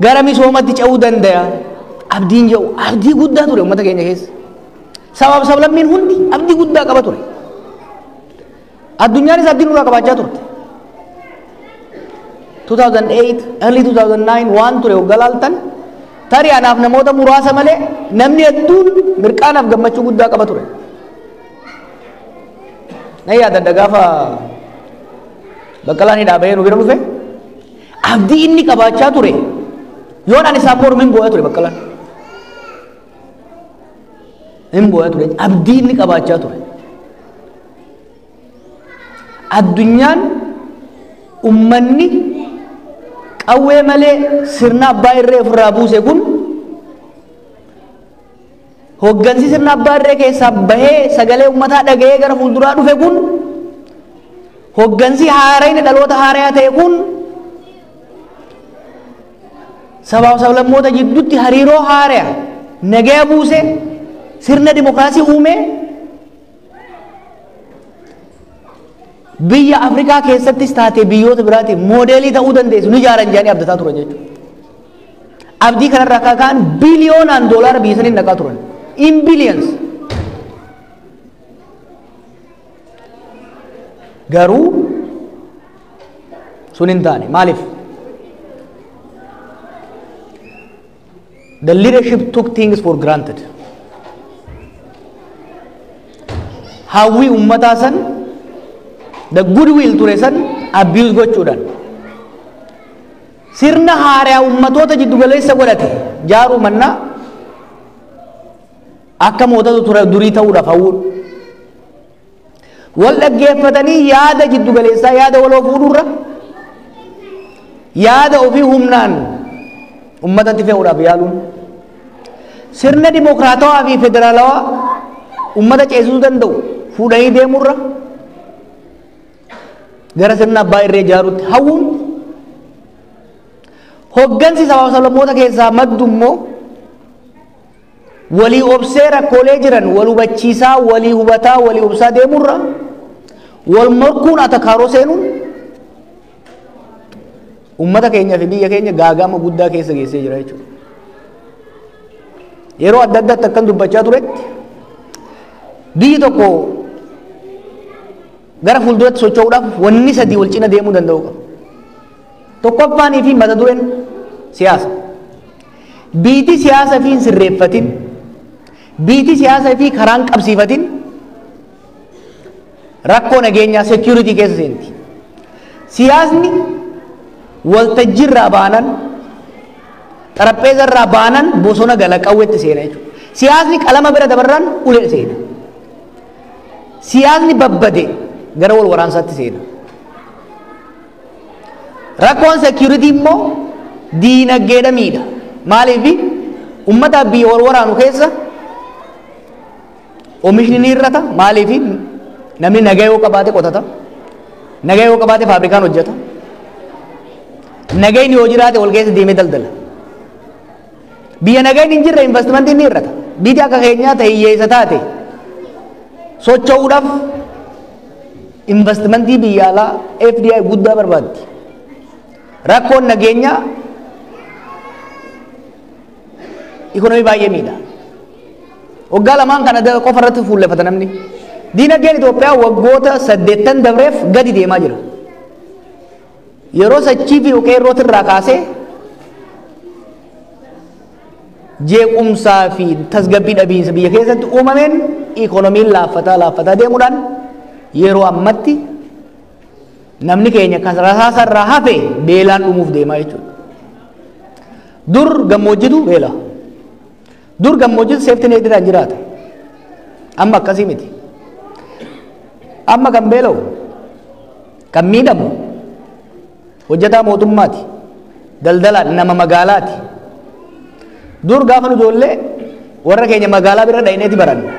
gara misoomatti ce'uu danda'a. Abdiin jedhu abdii guddaa ture uummata keenya keessa. Sabaaf sablammiin hundi abdii guddaa qaba ture. Addunyaanis abdii nurraa qabaachaa turte. 2008, early 2009 waan ture hoggaa laaltan tarii anaaf namoota muraasa malee namni hedduun mirqaanaaf gammachuu guddaa qaba ture. Na yaadadha gaafa Baqqalaan hidhaa bahee nu bira dhufe abdii inni qabaachaa ture yoon ani isaan mormu hin boo'aa ture Baqqalaan. Hin boo'aa ture abdii inni qabaachaa ture. Addunyaan ummanni qawwee malee sirna abbaa irree ofirraa buuse kun hoggansi sirna abbaa irree keessaa bahee sagalee uummataa dhaga'ee gara fuulduraa dhufe kun hoggansi haarayni dhaloota haarayaa ta'e kun sabaaf sablammoota jidduutti hariiroo haaraya nagaya buuse sirna dimokiraasii uume biyya Afrikaa keessattis taate biyyoota biraatiin moodeelii ta'uu dandeessu ni ijaaran jedhanii abdataa turan jechuudha. Abdii kanarraa akka ka'an biliyoonaan doolaara biyya saniin naqaa turan. In billions. Garuu sun hin taane maaliif? The leadership took things for granted. Hawwii uummataa san the goodwill ture san abuse gochuudhaan sirna haaraa uummatoota jiddugaleessa godhate jaaruu mannaa akka mootota ture durii ta'uudhaaf hawwuun wal dhaggeeffatanii yaada jiddugaleessaa yaada waloo fuudhuurra yaada ofii humnaan uummatatti fe'uudhaaf yaaluun sirna dimokiraatawaa fi federaalawaa uummata ceesisuu danda'u fuudhanii deemuurra gara sirna abbaa irree ijaaruutti hawwuun hoggansi sabaaf sablammoota keessaa maddu immoo walii obsee rakkoolee jiran wal hubachiisaa walii hubataa walii obsaa deemurra wal morkuun atakaaroo seenuun uummata keenya fi biyya keenya gaagama guddaa keessa geessee jira jechuudha. Yeroo adda addaatti akkan dubbachaa turetti biyyi tokko gara fuulduratti socho'uudhaaf wanni sadii wal cina deemuu danda'u qaba. Tokkoffaanii fi mata dureen siyaasa. Biitii siyaasa fi hin sirreeffatin, biitii siyaasa fi karaan qabsiifatin rakkoo nageenyaa security keessa seenti. Siyaasni waltajjiirraa baanan, xarapheezarraa baanan bosona gala qawweetti seena jechuudha. Siyaasni qalama bira dabarraan ulee seena. Siyaasni babbade gara wal waraansaatti seena. Rakkoon security immoo diinagdeedha miidha. Maaliif uummata biyya wal waraanu keessa oomishni ni hir'ata. Maaliif namni nagaa yoo qabaate qotata, nagaa yoo qabaate faabrikaan hojjeta, nagayni yoo jiraate wal keessa deemee daldala. Biyya nagayni hin jirre investimentiin ni hir'ata. Biyyi akka keenyaa ta'e hiyyeessa taate socho'uudhaaf investimentii biyya alaa FDI guddaa barbaaddi. Rakkoon nageenyaa ikonomii baay'ee miidha. Waggaa lamaan kana qofa irratti fuulleffata namni. Diinagdeen Itoophiyaa waggoota 8 dabreef gadi deemaa jira. Yeroo sachii fi qeerroota irraa kaasee jeequmsaa fi tasgabbii dhabiinsa biyya keessatti uumameen ikonomiin laaffataa laaffataa deemuudhaan yeroo ammatti namni keenya kan rasaasa irraa hafe beelaan dhumuuf deemaa jechuudha. Dur gammoojjitu beela. Dur gammoojjitu seeftii neetiraan jiraata. Amma akkasii miti. Amma kan beela'u, kan miidhamu hojjetaa mootummaati, daldalaa nama magaalaati. Dur gaafa nu ijoollee warra keenya magaalaa bira dha'ineeti baranna.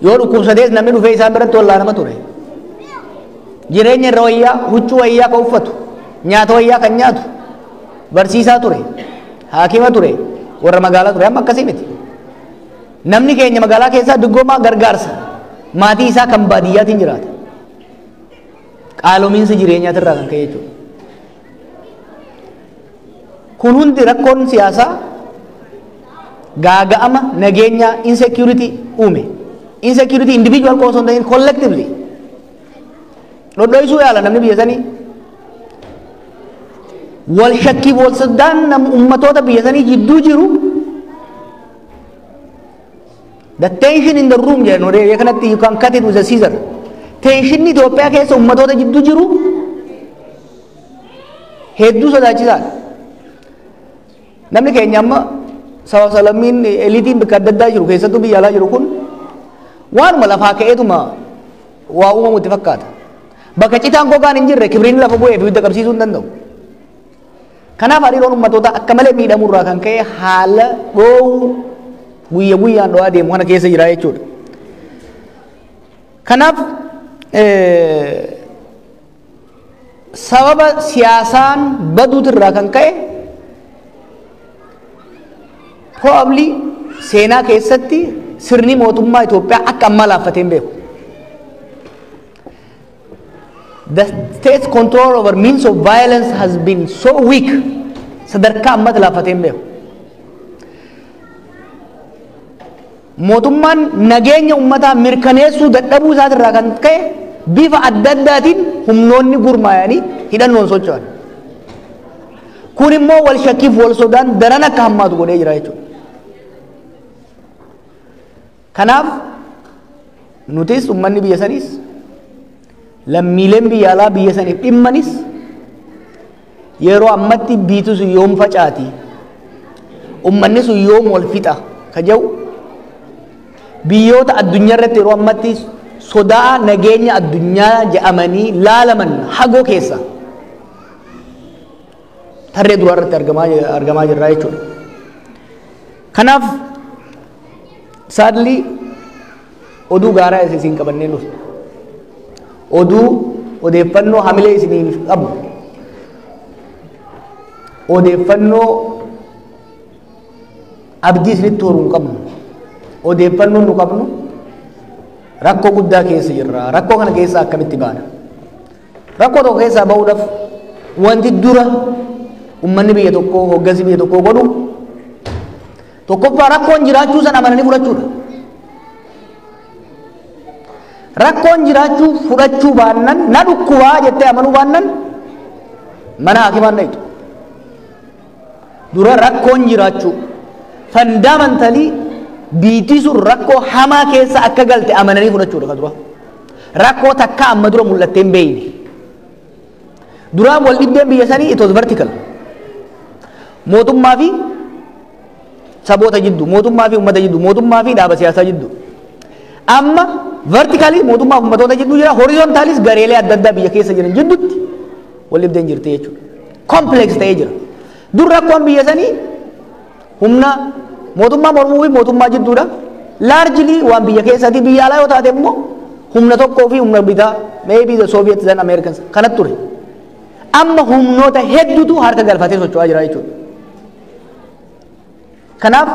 Yoo dhukkubsatees namni dhufee isaan biratti wallaanama ture. Jireenya irra wayyaa, huccuu wayyaa kan uffatu, nyaata wayyaa kan nyaatu, barsiisaa ture, haakima ture, warra magaalaa ture. Amma akkasii miti. Namni keenya magaalaa keessaa duggoomaa gargaarsa maatii isaa kan baadiyyaatiin jiraata. Qaalomiinsa jireenyaatirraa kan ka'e jechuudha. Kun hundi rakkoon siyaasaa gaaga'ama nageenya insecurity uume. Insecurity individual qofa osoo hin ta'in collectively. Dhodhoisuu yaala namni biyya sanii. Wal shakkii wal soddaan ummatoota biyya sanii jidduu jiru The tension in the room jedhan odee kanatti you can cut it with a scissor. Tensionni Itoophiyaa keessa ummatoota jidduu jiru hedduu sodaachisaadha. Namni keenya amma sabab salammiin eliitiin bakka adda addaa jiru keessattuu biyya alaa jiru kun waanuma lafaa ka'eetuma waa uumamu itti fakkaata. Bakka citaan gogaan hin jirre kibriin lafa bu'ee ibidda qabsiisuu hin danda'u. Kanaaf hariiroon ummatoota akka malee miidhamurraa kan ka'e haala dhoowwu guyya guyyaan dho'aa deemu kana keessa jira jechuudha. Kanaaf sababa siyaasaan baduutirraa kan ka'e probably seenaa keessatti sirni mootummaa Itoophiyaa akka ammaa laaffatee hin beeku. The state's control over means of violence has been so weak sadarkaa ammatti laaffatee hin beeku. Mootummaan nageenya uummataa mirkaneessuu dadhabuu isaatirraa kan ka'e bifa adda addaatiin humnoonni gurmaa'anii hidhannoon socho'an. Kun immoo wal shakkiif wal sodaan daran akka hammaatu godhee jira jechuudha. Kanaaf nutis uummanni biyya saniis lammiileen biyya alaa biyya saniif dhimmanis yeroo ammatti biitu sun yoom facaati uummanni sun yoom wal fixa ka jedhu biyyoota addunyaa irratti yeroo ammatti sodaa nageenya addunyaa jedhamanii laalaman hagoo keessa tarree duraa irratti argamaa jirra jechuudha. Kanaaf sadly oduu gaaraa isin qabannee dhufne oduu odeeffannoo hamilee isiniif qabu odeeffannoo abdii isinitti horuu hin qabnu odeeffannoo nu qabnu rakkoo guddaa keessa jirra. Rakkoo kana keessa akkamitti baana? Rakkoo tokko keessaa ba'uudhaaf wanti dura uummanni biyya tokkoo hoggansi biyya tokkoo godhu tokkoffaa rakkoon jiraachuu san amananii fudhachuudha. Rakkoon jiraachuu fudhachuu baannan na dhukkubaa jettee amanuu baannan mana hakimaan dhayitu. Dura rakkoon jiraachuu fundamentally biitii sun rakkoo hamaa keessa akka galte amananii fudhachuudha ka dura. Rakkoo takka amma dura mul'attee hin beeyne. Duraan wal dhibdeen biyya sanii it was vertical. Mootummaa fi saboota jidduu, mootummaa fi uummata jidduu, mootummaa fi dhaaba siyaasaa jidduu. Amma vertically mootummaa fi uummatoota jidduu jira, horizontalis gareelee adda addaa biyya keessa jiran jidduutti wal dhibdeen jirti jechuudha. Complex ta'ee jira. Dur rakkoon biyya sanii humna mootummaa mormuu fi mootummaa jidduudha. Largely waan biyya keessaati biyya alaa yoo taate immoo humna tokkoo fi humna bitaa maybe the Soviets and Americans kanatti ture. Amma humnoota hedduutu harka galfatee socho'aa jira jechuudha. Kanaaf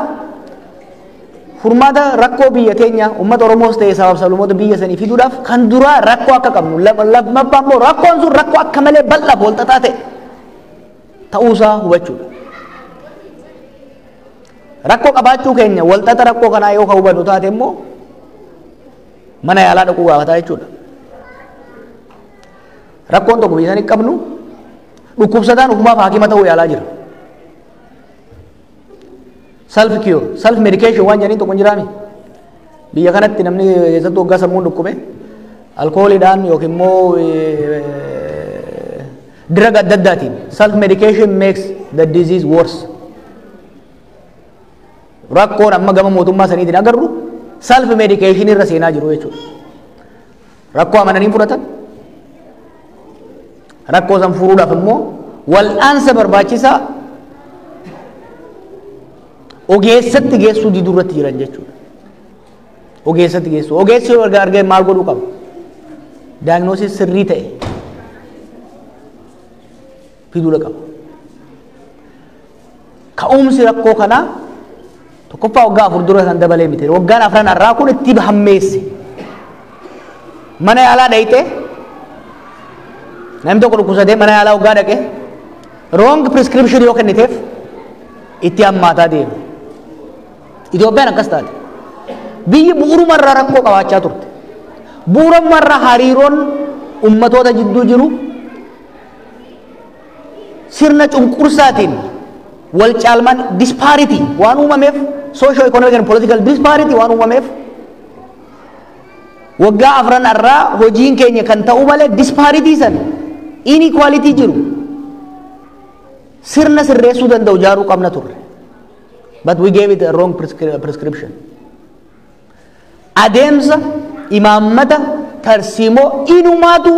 furmaata rakkoo biyya teenya uummata Oromoos ta'e sabaaf sablammoota biyya sanii fiduudhaaf kan duraa rakkoo akka qabnu lammaffaa immoo rakkoon sun rakkoo akka malee bal'aaf walxaxaa ta'e ta'uusaa hubachuudha. Rakkoo qabaachuu keenya walxaxa rakkoo kanaa yoo ka hubannu taate immoo mana yaalaa dhaquu gaafataa jechuudha. Rakkoon tokko biyya sanii qabnu dhukkubsataan ofumaaf haakima ta'uu yaalaa jira. Self cure, self medication waan jedhaniin tokko hin jiraami. Biyya kanatti namni keessattuu waggaa sammuun dhukkube alkooliidhaan yookiin immoo drug adda addaatiin self medication makes the disease worse. Rakkoon amma gama mootummaa saniitiin agarru self medication irra seenaa jiru jechuudha. Rakkoo amananii fudhatan. Rakkoo san furuudhaaf immoo wal'aansa barbaachisaa ogeessatti geessuu diduu irratti jiran jechuudha. Ogeessatti geessuu. Ogeessi yoo argee maal godhuu qaba? Diagnosis sirrii ta'e fiduudha qaba. Ka'umsi rakkoo kanaa tokkoffaa waggaa 4 dura kan dabalee miti. Waggaan 4 har'aa kun itti hammeesse. Mana yaalaa dhayitee namni tokko dhukkubsatee mana yaalaa waggaa dhaqee wrong prescription yoo kenniteef itti hammaataa deema. Itoophiyaan akkas taate. Biyyi bu'uurumarraa rakkoo qabaachaa turte. Bu'uurumarraa hariiroon ummatoota jidduu jiru sirna cunqursaatiin wal caalmaan disparity waan uumameef socio economic and political disparity waan uumameef waggaa 4 irraa hojiin keenya kan ta'uu malee disparity san inequality jiru sirna sirreessuu danda'u ijaaruu qabna turre. But we gave it a wrong prescription. Adeemsa imaammata tarsiimoo inumaatu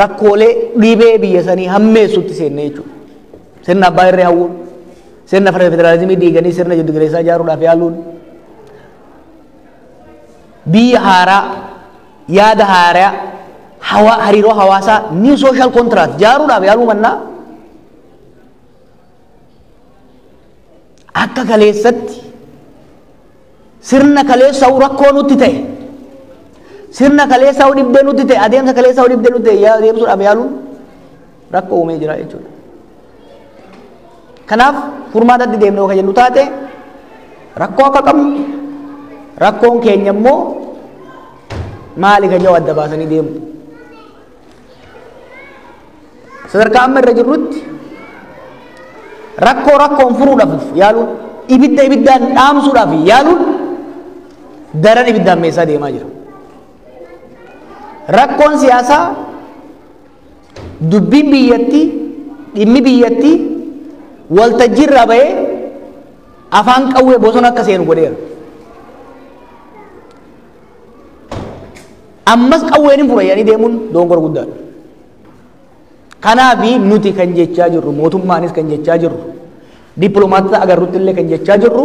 rakkoolee dhibee biyya sanii hammeessutti seenne jechuudha. Sirna abbaa irree hawwuun, sirna federaalizimii diiganii sirna jiddugaleessaa ijaaruudhaaf yaaluun, biyya haaraa, yaada haaraa, hariiroo hawaasaa new social contract ijaaruudhaaf yaaluu mannaa akka kaleessatti sirna kaleessaa'u rakkoo nutti ta'e, sirna kaleessaa'u dhibdee nutti ta'e, adeemsa kaleessaa'u dhibdee nutti ta'e adeemsuudhaaf yaaluun rakkoo uumee jira jechuudha. Kanaaf furmaatatti deemnee yoo jennu taate rakkoo akka qabnu, rakkoon keenya immoo maali kan jedhu adda baasanii deemu. Sadarkaa amma irra jirrutti rakkoo rakkoon furuudhaaf yaaluun, ibidda ibiddaan dhaamsuudhaaf yaaluun daran ibiddaan meeshaa deemaa jira. Rakkoon siyaasaa dubbiin biyyattii, dhimmi biyyattii waltajjiirraa bahee afaan qawwee bosona akka seenu godheera. Ammas qawween hin fura jedhanii deemuun dogongora guddaadha. Kanaaf nuti kan jechaa jirru, mootummaanis kan jechaa jirru, dippiloomaatota agarrutti illee kan jechaa jirru,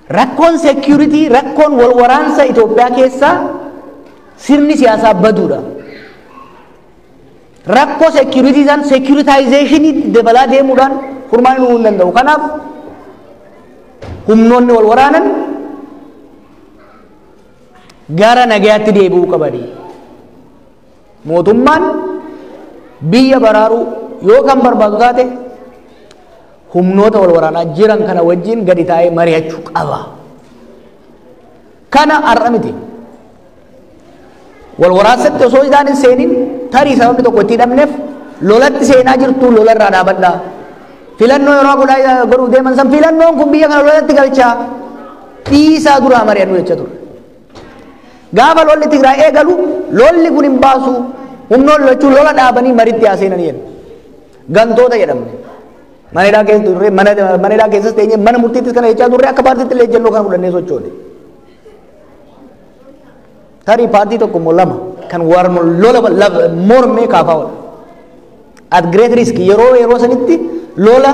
rakkoon security, rakkoon wal waraansa Itoophiyaa keessaa sirni siyaasaa baduudha. Rakkoo security isaan securitization dabalaa deemuudhaan furmaanni dhufuu hin danda'u. Kanaaf humnoonni wal waraanan gara nagayaatti deebi'uu qabani. Mootummaan biyya baraaruu yoo kan barbaadu taate humnoota wal waraanaa jiran kana wajjin gadi taa'ee mari'achuu qaba. Kana har'a miti. Wal waraansatti osoo isaan hin seenin tarii sababni tokko itti hidhamneef lolatti seenaa jirtu lolarraa dhaabadhaa. Filannoo yeroo godhuu deeman san filannoon kun biyya kana lolatti galchaa dhiisaa duraa mari'annu jecha ture. Gaafa lolli Tigraay eegalu lolli kun hin baasu, humnoonni lachuu lola dhaabanii maritti haa seenanii jedhu. Gantoota jedhamne. Mana hidhaa keessa turre, mana hidhaa keessas teenyee mana murtiittis kana jechaa turre, akka paartiitti illee ejjennoo kana fudhannee sochoone. Tarii paartii tokko immoo lama kan warma lola mormee kaafaa oola. At great risk yeroo sanitti lola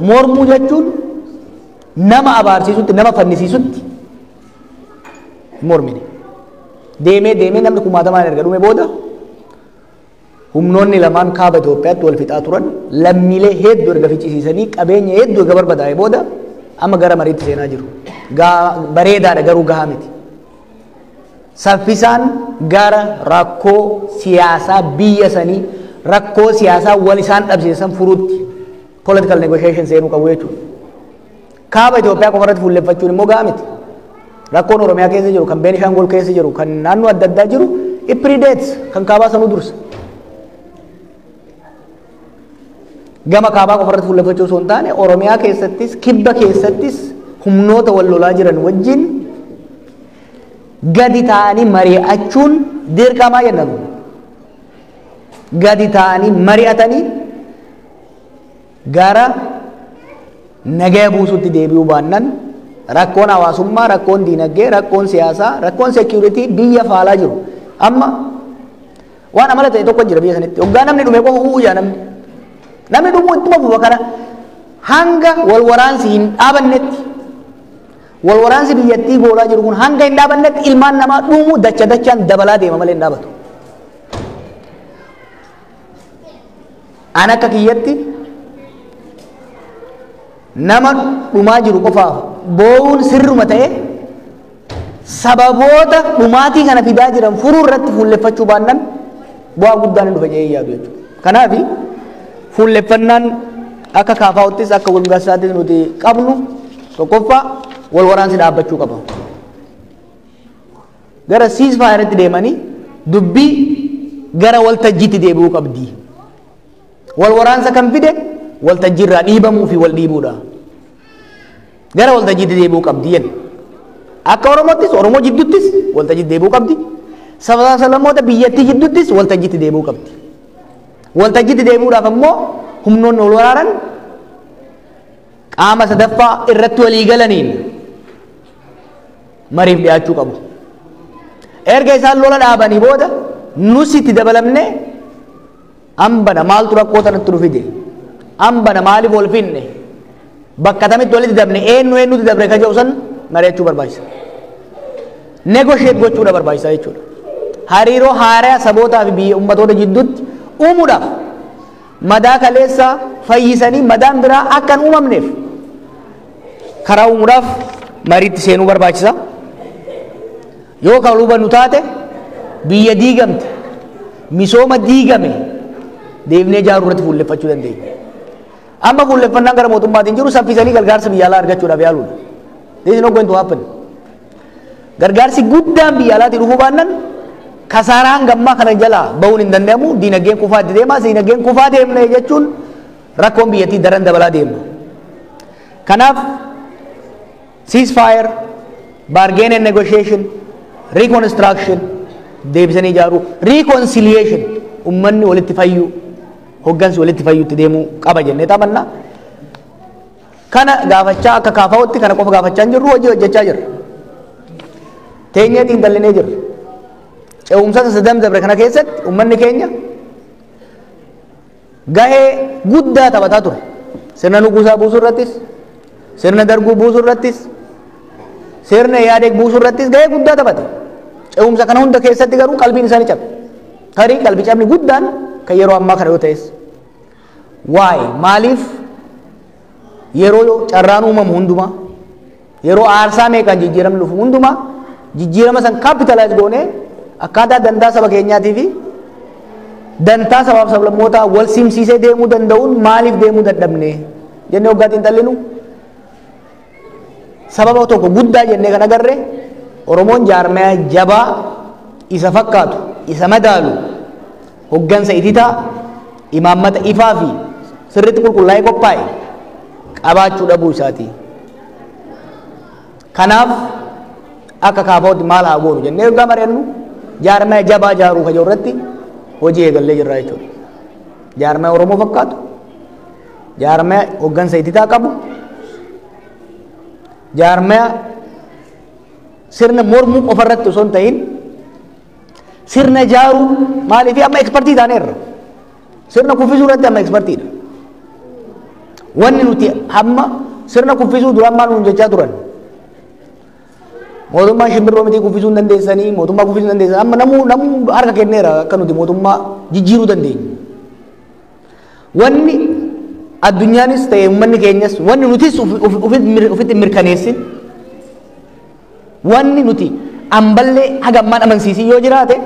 mormuu jechuun nama abaarsiisutti, nama fannisiisutti mormine. Deemee deemee namni kumaatamaan erga dhume booda humnoonni lamaan kaaba Itoophiyaatti wal fixaa turan lammiilee hedduu erga ficcisiisanii qabeenya hedduu erga barbadaa'e booda amma gara mariitti seenaa jiru. Bareedaadha garuu gahaa miti. Saffisaan gara rakkoo siyaasaa biyya sanii, rakkoo siyaasaa wal isaan dhabsiisan furuutti political negotiation seenuu qabu jechuudha. Kaaba Itoophiyaa qofa irratti fuulleffachuun immoo gahaa miti. Rakkoon Oromiyaa keessa jiru, kan Beenishaangul keessa jiru, kan naannoo adda addaa jiru, it predates kan kaabaa sanuu dursa. Gama kaabaa qofa irratti fuulleffachuu osoo hin taane Oromiyaa keessattis, kibba keessattis humnoota wal lolaa jiran wajjin gadi ta'anii mari'achuun dirqamaa jennamu. Gadi ta'anii mari'atanii gara nagaya buusuutti deebi'uu baannaan rakkoon hawaasummaa, rakkoon diinagdee, rakkoon siyaasaa, rakkoon security biyya faalaa jiru. Amma waan amala ta'e tokko jira biyya sanitti. Hoggaa namni dhume qofa u'uu jaa namni. Namni dhumuu ittuma fufa kana hanga wal waraansi hin dhaabannetti, wal waraansi biyyattii goolaa jiru kun hanga hin dhaabannetti ilmaan namaa dhumuu dacha dachaan dabalaa deema malee hin dhaabatu. An akka kiyyatti nama dhumaa jiru qofaaf boo'uun sirruma ta'e sababoota dhumaatii kana fidaa jiran furuu irratti fuulleffachuu baannaan bu'aa guddaan hin dhufe jedhee yaadu jechuudha. Kanaaf fuulleffannaan akka kaafaa'uttis akka walgasaattis nuti qabnu tokkoffaa wal waraansi dhaabbachuu qaba. Gara ceasefire-tti deemanii dubbii gara waltajjiitti deebi'uu qabdi. Wal waraansa kan fide waltajjiirraa dhiibamuu fi wal dhiibuudha. Gara waltajjiitti deebi'uu qabdi jenna. Akka Oromootis Oromoo jidduuttis waltajjiitti deebi'uu qabdi. Sabaa sablammoota biyyattii jidduuttis waltajjiitti deebi'uu qabdi. Waltajjiitti deebi'uudhaaf ammoo humnoonni wal waraaran qaama sadaffaa irratti walii galaniin mariif dhiyaachuu qabu. Erga isaan lola dhaabanii booda nus itti dabalamne ambana maaltu rakkoo sanatti nu fide, ambana maaliif wal finne, bakka tamitti walitti dabne, eenyu eenyutti dabre ka jedhu san mari'achuu barbaachisa. Negotiate gochuudha barbaachisa jechuudha. Hariiroo haaraa sabootaa fi biyya ummatoota jidduutti uumuudhaaf madaa kaleessa fayyisanii madaan biraa akka hin uumamneef karaa uumuudhaaf mariitti seenuu barbaachisa. Yoo kan hubannu taate biyya diigamte, misooma diigame deebinee ijaaruu irratti fuulleffachuu dandeenya. Amma fuulleffannaan gara mootummaatiin jiru saffisanii gargaarsa biyya alaa argachuudhaaf yaaluudha. This is not going to happen. Gargaarsi guddaan biyya alaatii dhufuu baannaan kasaaraan gammaa kana jalaa bahuun hin danda'amu. Diinagdeen kufaa itti deema. Diinagdeen kufaa deemne jechuun rakkoon biyyattii daran dabalaa deema. Kanaaf ceasefire, bargain and negotiation, reconstruction, deebisanii ijaaruu, reconciliation, ummanni walitti fayyuu, hoggansi walitti fayyuutti deemuu qaba jennee taphanna. Kana gaafachaa akka kaafaa'utti kana qofa gaafachaa hin jirru, hojii hojjechaa jirra. Teenyee xiinxallinee jirra. Ce'umsa sadan dabre kana keessatti ummanni keenya gahee guddaa taphataa ture. Sirna nugusaa buusuu irrattis, sirna darguu buusuu irrattis, sirna yaadeeg buusuu irrattis gahee guddaa taphate. Ce'umsa kana hunda keessatti garuu qalbiin isaanii cabe. Tarii qalbii cabni guddaan kan yeroo ammaa kana yoo ta'es. Waa'ee maaliif yeroo carraan uumamu hundumaa, yeroo aarsaa meeqaan jijjiiramni dhufu hundumaa, jijjiirama san capitalize goonee akkaataa dantaa saba keenyaatii fi dantaa sabaaf sablammootaa wal simsiisee deemuu danda'uun maaliif deemuu dadhabne jennee waggaa xiinxallinu sababa tokko guddaa jennee kan agarre Oromoon jaarmaya jabaa isa fakkaatu, isa madaalu, hoggansa ititaa, imaammata ifaa fi sirriitti qulqullaa'ee qophaa'e qabaachuu dhabuu isaati. Kanaaf akka kaafaa'utti maal haa goonu jennee waggaa mari'annu jaarmaya jabaa ijaaruu kan irratti hojii eegallee jirra jechuudha. Jaarmaya Oromoo fakkaatu, jaarmaya hoggansa ititaa qabu, jaarmaya sirna mormuu qofa irratti osoo hin ta'in sirna ijaaruu maaliif amma ekspertii taaneerra. Sirna kuffisuu irratti amma ekspertiidha. Wanni nuti hamma sirna kuffisuu duraan maal nuun jechaa turan? Mootummaa shimbirroo miti kuffisuu hin dandeessanii, mootummaa kuffisuu hin dandeessanii. Amma namuu harka kenneera akka nuti mootummaa jijjiiruu dandeenyu. Wanni addunyaanis ta'e uummanni keenyas wanni nutis ofitti mirkaneessin, wanni nuti amballee haga ammaan amansiisin yoo jiraate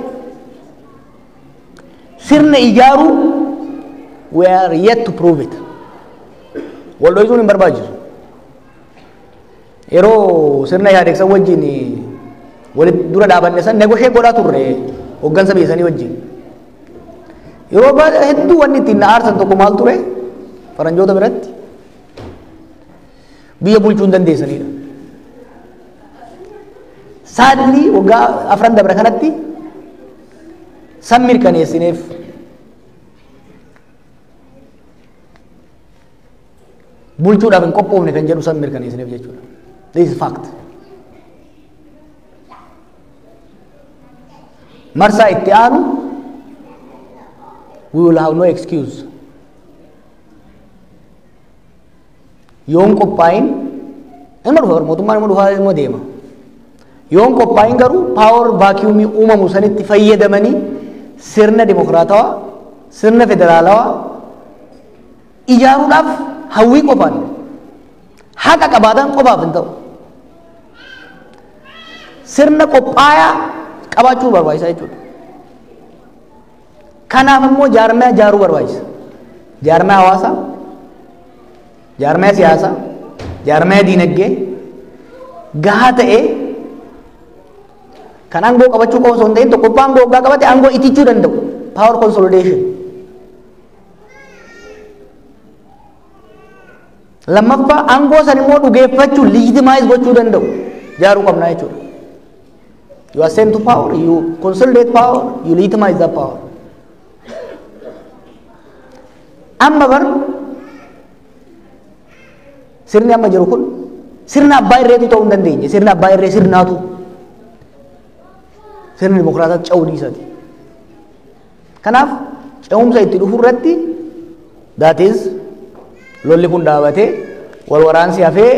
sirna ijaaruu we are yet to prove it. Wal dho'isuun hin barbaachisu. Yeroo sirna yaadeegsan wajjin walitti dura dhaabanne san negotiate godhaa turre hoggansa biyya sanii wajjin. Yeroo hedduu wanni ittiin na aarsan tokko maal ture faranjoota biratti biyya bulchuu hin dandeessanidha. Sadly waggaa afran dabre kanatti san mirkaneessineef. Bulchuudhaaf hin qophoofne kan jedhu san mirkaneessineef jechuudha. This is fact. Marsaa itti aanu we will have no excuse. Yoon qophaa'in ilma dhufa, mootummaan ilma dhufaa ilma deema. Yoon qophaa'in garuu power vacuumii uumamu sanitti fayyadamanii sirna dimokiraatawaa, sirna federaalawaa ijaaruudhaaf hawwii qofaan haqa qabaatan qofaaf hin ta'u. Sirna qophaayaa qabaachuu barbaachisa jechuudha. Kanaaf immoo jaarmaya ijaaruu barbaachisa. Jaarmaya hawaasaa, jaarmaya siyaasaa, jaarmaya diinagdee gahaa ta'ee kan aangoo qabachuu qofa osoo hin ta'in tokkoffaa aangoo hoggaa qabate aangoo itichuu danda'u. Power consolidation. Lammaffaa aangoo san immoo dhugeeffachuu, legitimize gochuu danda'u jaaruu qabna jechuudha. You ascend to power, you consolidate power, you legitimize that power. Amma bar sirni amma jiru kun sirna abbaa irreetu ta'uu hin dandeenye. Sirna abbaa irree sirnaatu sirni dimokiraataa ce'uu dhiisati. Kanaaf ce'umsa itti dhufu irratti, that is, lolli kun dhaabatee, wal waraansi hafee,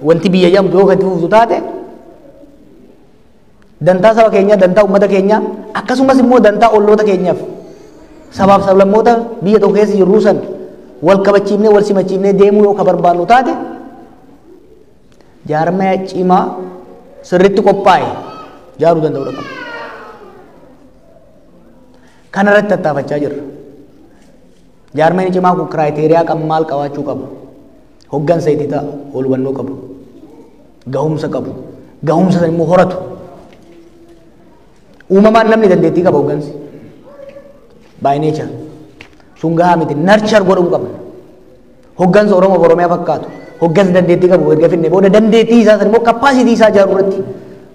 wanti biyya jedhamtu yoo kan itti fuftu taate, dantaa saba keenyaa, dantaa uummata keenyaa, akkasumas immoo dantaa olloota keenyaaf, sabaaf sablammoota biyya tokko keessa jirru san wal kabachiifnee, wal simachiifnee deemuu yoo ka barbaannu taate, jaarmaya cimaa sirritti qophaa'e jaaruu danda'uu qaba. Kana irratti tattaafachaa jirra. Jaarmayni cimaa kun criteria kan maal qabaachuu qabu? Hoggansa itti ta'a, ol hubannoo qabu, gahumsa qabu, gahumsa san immoo horatu. Uumamaan namni dandeettii qaba hoggansi. By nature. Sun gahaa miti, nurture godhamuu qabna. Hoggansa Oromoo Oromiyaa fakkaatu, hoggansa dandeettii qabu erga finne booda, dandeettii isaa san immoo capacity isaa ijaaruu irratti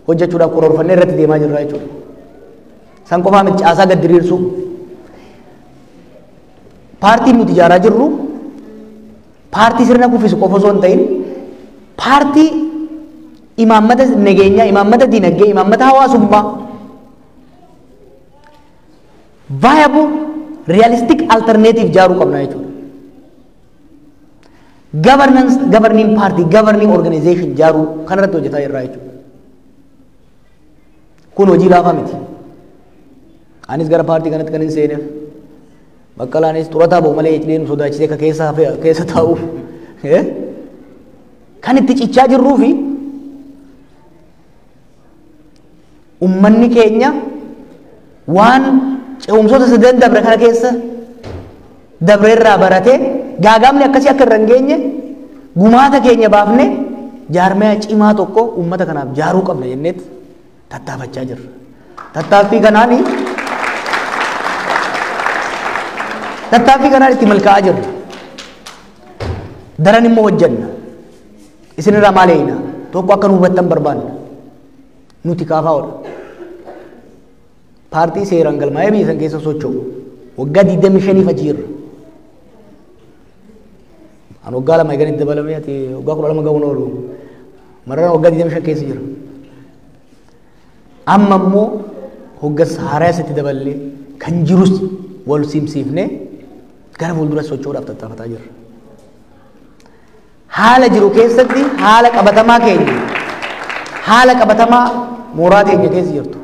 hojjechuudhaaf karoorfannee irratti deemaa jirra jechuudha. San qofaa miti, caasaa gad diriirsuu. Paartiin nuti ijaaraa jirru paartii sirna kuffisu qofa osoo hin ta'in, paartii imaammata nageenyaa, imaammata dinagdee, imaammata hawaasummaa viable, realistic alternative ijaaruu qabna jechuudha. Governance, governing party, governing organization ijaaruu kanarratti hojjetaa jirra jechuudha. Kun hojii laafaa miti. Anis gara paartii kanatti kan hin seeneef, Baqqalaanis xurataa ba'u malee icilee nu sodaachisee akka keessa hafe keessa taa'uuf kan itti cichaa jirruu fi ummanni keenya waan ce'umsoota sadan dabre kana keessa dabreerraa baratee gaagaamni akkasii akka irra hin geenye, gumaata keenya baafne jaarmaya cimaa tokko ummata kanaaf jaaruu qabna jenneet tattaafachaa jirra. Tattaaffii kanaan itti milkaa'aa jirra. Daran immoo hojjenna. Isinirraa maal eeyna? Tokko akka nu hubattan barbaanna. Nuti kaafaa'oodha. Paartii seeraan galmaa'ee biyya san keessa socho'u. Waggaa 25 achi jirra. An waggaa 2 eegan itti dabalamee, ati waggaa 12 ga'uun oolu. Marraan waggaa 25 keessa jira. Amma immoo hoggansa haaraa asitti daballee, kan jirus wal simsiifnee gara fuuldura socho'uudhaaf tattaafataa jirra. Haala jiru keessatti, haala qabatamaa keenya, haala qabatamaa mooraa keenya keessa jirtu,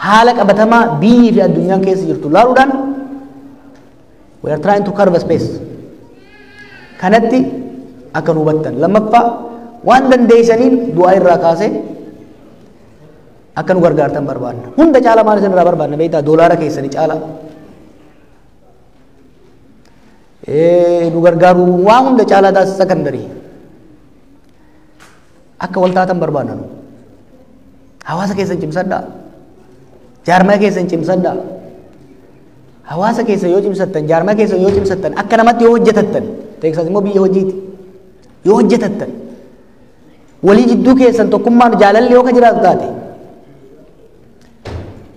haala qabatamaa biyyii fi addunyaan keessa jirtu laaluudhaan, we are trying to carve a space. Kanatti akka nu hubattan. Lammaffaa, waan dandeessaniin du'aa irraa kaasee akka nu gargaartan barbaanna. Hunda caala maal isin irraa barbaanna beektaa? Doolaara keessanii caala. Nu gargaaru waa hunda caalaa taasisa secondary. Akka wal taatan barbaanna nu. Hawaasa keessan cimsadhaa. Jaarmaya keessan cimsadhaa. Hawaasa keessa yoo cimsattan, jaarmaya keessa yoo cimsattan, akka namatti yoo hojjetattan, Teeksaas immoo biyya hojiiti. Yoo hojjetattan, walii jidduu keessan tokkummaan jaalalli yoo ka jiraatu taate,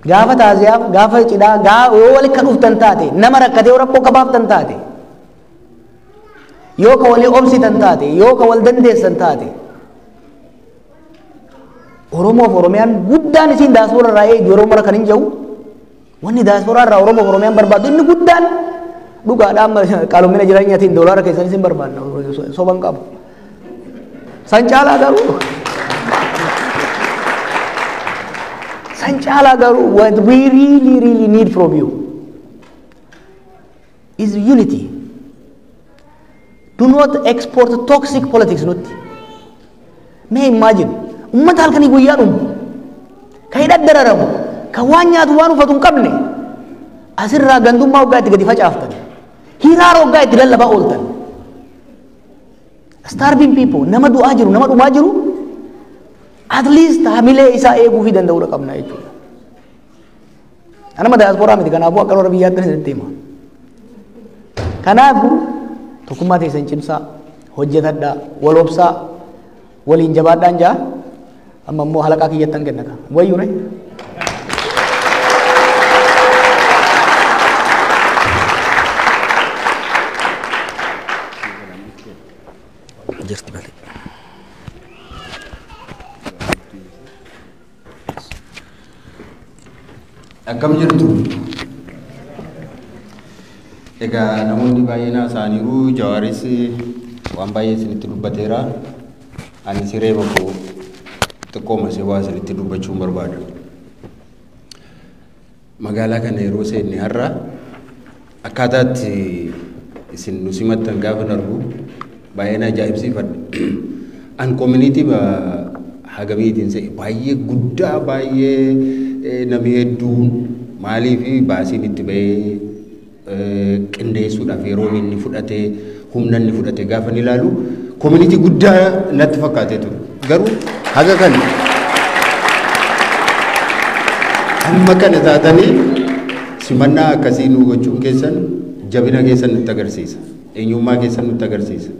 gaafa taaziyaaf, gaafa cidhaa, yoo walitti ka dhuftan taate, nama rakkatee yoo rakkoo qabaaftan taate, yoo ka walii obsitan taate, yoo ka wal dandeessan taate, Oromoof Oromiyaan guddaan isiin daaspooraa irraa eegdu yeroo mara kan hin jiru, wanni daaspooraa irraa Oromoof Oromiyaan barbaaddu inni guddaan, dhugaadhaan, qaalomina jireenyaatiin doolaara keessan isin barbaadna, soban qabu. San caalaa garuu what we really really need from you is unity. Do not export toxic politics nutti. Mee imagine, ummata halkanii guyyaa dhumu, ka hidha dararamu, ka waan nyaatu waan uffatu hin qabne, asirraa gandummaa waggaa itti gadi facaaftan, hiraara waggaa itti lallabaa ooltan, starving people, nama du'aa jiru, nama dhumaa jiru, at least hamilee isaa eeguufii danda'uudha qabna jechuudha. Anama daasporaa miti, kanaafuu akka warra biyyaatti isinitti hima. Kanaafuu tokkummaa teessan cimsaa, Hojjetadhaa, wal obsaa, waliin jabaadhaan jaa. Amma immoo halaqaa kiyyattan kennaka. Wayyure. Jirti malee. Akkam jirtu? Egaa namoonni baay'een haasa'aniiru. Jawaaris waan baay'ee isinitti dubbateera. Ani siree bakko xiqqooma see waa isinitti dubbachuun barbaada. Magaalaa kana yeroo seenne har'a akkaataatti isin nu simattan gaafa argu baay'een ajaa'ibsiifadha. An community hagamiitiin se'e baay'ee guddaa, baay'ee namni hedduun maaliif baasiin itti ba'ee qindeessuudhaaf yeroo inni fudhatee humna inni fudhate gaafa inni ilaalu community guddaa natti fakkaatee ture. Garuu haga kana amma kana taatanii simannaa akkasii nu gochuun keessan jabina keessan nutti agarsiisa. Eenyummaa keessan nutti agarsiisa.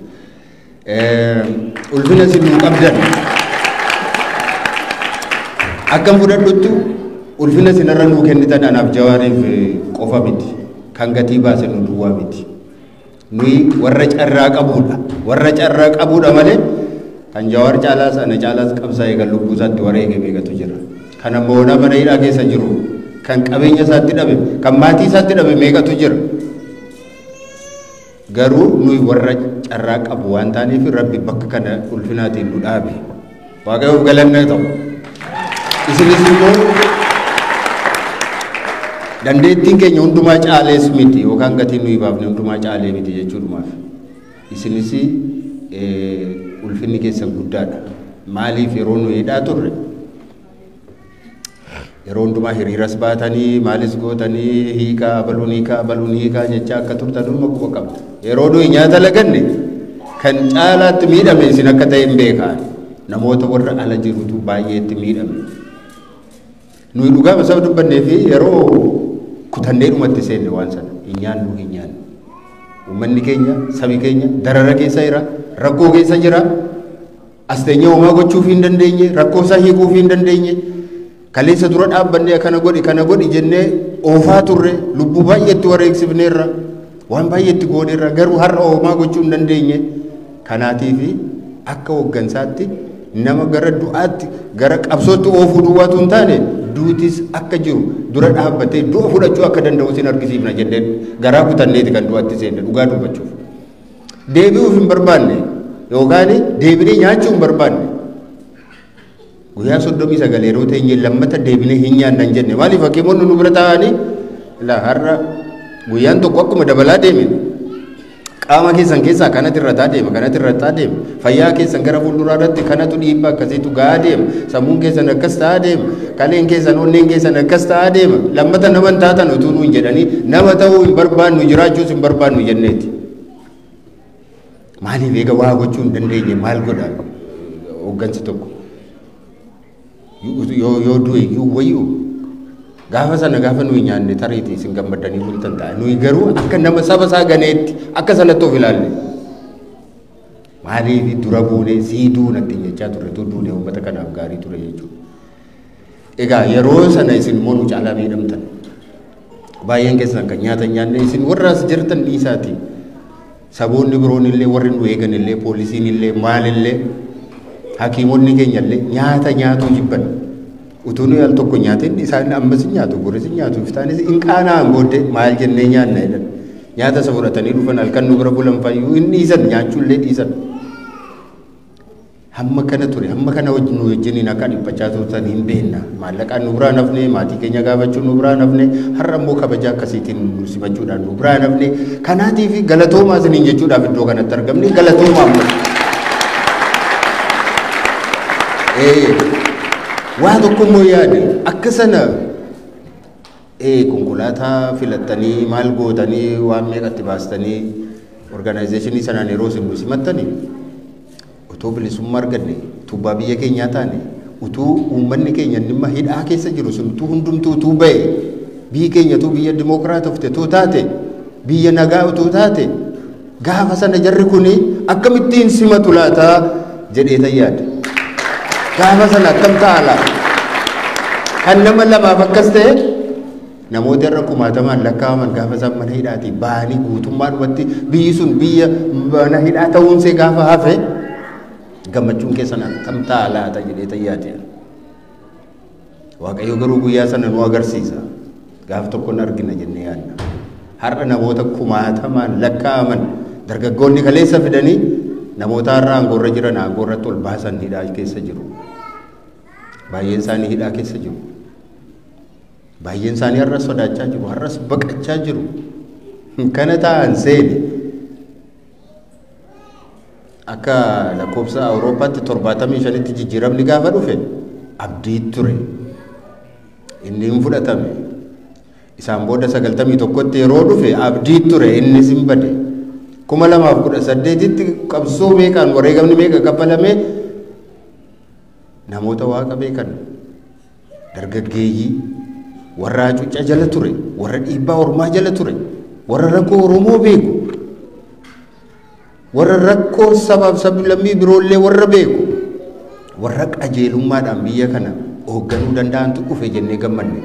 Ulfina isin nuu qabdan akkam fudhadhuttu ulfina isinirra nuu kennitan anaaf Jawaariif qofa miti. Kan gatii baase nu duwwaa miti. Nuyi warra carraa qabuudha. Warra carraa qabuudha malee kan Jawaar caalaas ana caalaas qabsaa'ee kan lubbuu isaatti wareege meeqatu jira. Kan amma onaa mana hidhaa keessa jiru, kan qabeenya isaatti dhabe, kan maatii isaatti dhabe meeqatu jira. Garuu nuyi warra carraa qabu waan taaneef Rabbi bakka kana ulfinaatiin nu dhaabe. Waaqayyoof galanna ta'u. Isinis immoo dandeettiin keenya hundumaa caalees miti yookaan gatiin nuyi baafne hundumaa caalee miti jechuudhumaaf. Isinis ulfinni keessan guddaadha. Maaliif yeroo nuyi hidhaa turre yeroo hundumaa hiriiras baatanii maalis gootanii hiikaa abaluun hiikaa abaluun hiikaa jecha akka turtan dhuma quba qabda. Yeroo nuyi nyaata laganne kan caalaatti miidhame isin akka ta'e hin beekan. Namoota warra ala jirutu baay'eetti miidhame. Nuyi dhugaa saba dubbannee fi yeroo kutannee dhumatti seenne waan sana hin nyaannu hin nyaannu. Uummanni keenya sabi keenya darara keessa jira, rakkoo keessa jira. As teenyee homaa gochuuf hin dandeenye, rakkoo isaa hiikuuf hin dandeenye. Kaleessa dura dhaabbannee kana godhi kana godhi jennee oofaa turre, lubbuu baay'eetti wareegsifneerra, waan baay'eetti gooneerra, garuu har'a homaa gochuu hin dandeenye. Kanaatiif akka hooggansaatti nama gara du'aatti gara qabsootti oofuu duwwaatu hin taane duutis akka jiru dura dhaabbatee du'a fudhachuu akka danda'u sin argisiifna jennee garaa kutanneeti kan du'aatti seenne dhugaa dubbachuuf. Deebi'uuf hin barbaanne yookaan deebinee nyaachuu hin barbaanne. Guyyaa 39 yeroo teenye lammata deebinee hin nyaannan jenne. Maaliif hakiimonni nu bira taa'anii laa har'a guyyaan tokko akkuma dabalaa deeme qaama keessan keessaa kanatu irrataa deema, kanatu irrataa deema. Fayyaa keessan gara fuulduraa irratti kanatu dhiibbaa akkasiitu gahaa deema. Sammuun keessan akkas ta'aa deema. Kaleen keessan onneen keessan akkas ta'aa deema. Lammata nama hin taatan utuu nuun jedhanii nama ta'uu hin barbaannu jiraachuus hin barbaannu jenneeti. Maaliif eega waa gochuu hin dandeenye maal godha hooggansi tokko? Yoo du'e iyyuu wayyuu gaafa sana gaafa nuyi nyaanne tariitii isin gammaddanii bultan ta'a. Nuyi garuu akka nama saba isaa ganeetti akka sanatti of ilaalle. Maaliif dura buunee sii duunatti jechaa turre tu duunee uummata kanaaf gaarii ture jechuudha. Egaa yeroo sana isin immoo nu caalaa miidhamtan. Baay'een keessan kan nyaata nyaanne isin warra as jirtan dhiisaati. Saboonni biroon illee warri nu eegan illee poolisiin illee maalillee hakiimonni keenya illee nyaata nyaatuu jibban. Utuu nuyi al tokko nyaateen isaan ammas hin nyaatu, boris hin nyaatu, iftaanis hin qaana'an booddee maal jennee nyaanna jedhan. Nyaata isa fudhatanii dhufan halkan nu bira bulan fayyuu hin dhiisan, nyaachuu illee dhiisan. Hamma kana ture, hamma kana nu wajjiniin akka dhiphachaa turtan hin beekna. Maallaqaan nu biraa nafne, maatii keenya gaafachuu nu biraa nafne, har'a immoo kabaja akkasiitiin nu simachuudhaan nu biraa nafne. Kanaatiif galatoomaa isiniin jechuudhaaf iddoo kanatti argamne galatoomaa ammas. Waa tokko immoo yaade akka sana konkolaataa filattanii maal gootanii waan meeqatti baastanii orgaanayizeeshinii sanaan yeroo isin nu simattanii utuu bilisummaa arganne tuubbaa biyya keenyaa taane utuu uummanni keenya dhimma hidhaa keessa jiru sun utuu hundumtuu utuu ba'e biyyi keenya utuu biyya dimookiraatofte utuu taate biyya nagaa utuu taate Gaafa sana jarri kuni akkamittiin simatu laata jedhee tayyaadha. Gaafa sana akkam ta'a laata? Kan nama lamaaf akkas ta'e namoota irra kumaatamaan lakkaa'aman gaafa isaan mana hidhaatii ba'anii guutummaadhumatti biyyi sun biyya mana hidhaa ta'uunsee gaafa hafe gammachuun keessan akkam ta'a laata jedhee tayyaadha. Waaqayyo garuu guyyaa sana nu agarsiisa. Gaaf tokko hin argina jennee yaadna. Har'a namoota kumaatamaan lakkaa'aman dargaggoonni kaleessa fidanii namoota har'a aangoorra jiran aangoorratti ol baasan hidhaa keessa jiru. Baay'een isaanii hidhaa keessa jiru. Baay'een isaanii har'as sodaachaa jiru, har'as baqachaa jiru. Kana ta'an seeni. Akka lakkoofsa Awurooppaatti 75tti jijjiiramni gaafa dhufe abdii ture. Inni hin fudhatame. Isaan booda 91tti yeroo dhufe abdii ture, innis hin bade. 2018tti qabsoo meeqaan wareegamni meeqa kaffalame namoota waaqa beekan dargaggeeyyii warra hacuuccaa jala ture, warra dhiibbaa ormaa jala ture, warra rakkoo Oromoo beeku, warra rakkoo sabaaf sablammii biroollee warra beeku, warra qajeelummaadhaan biyya kana hoogganuu danda'antu dhufe jennee gammanne.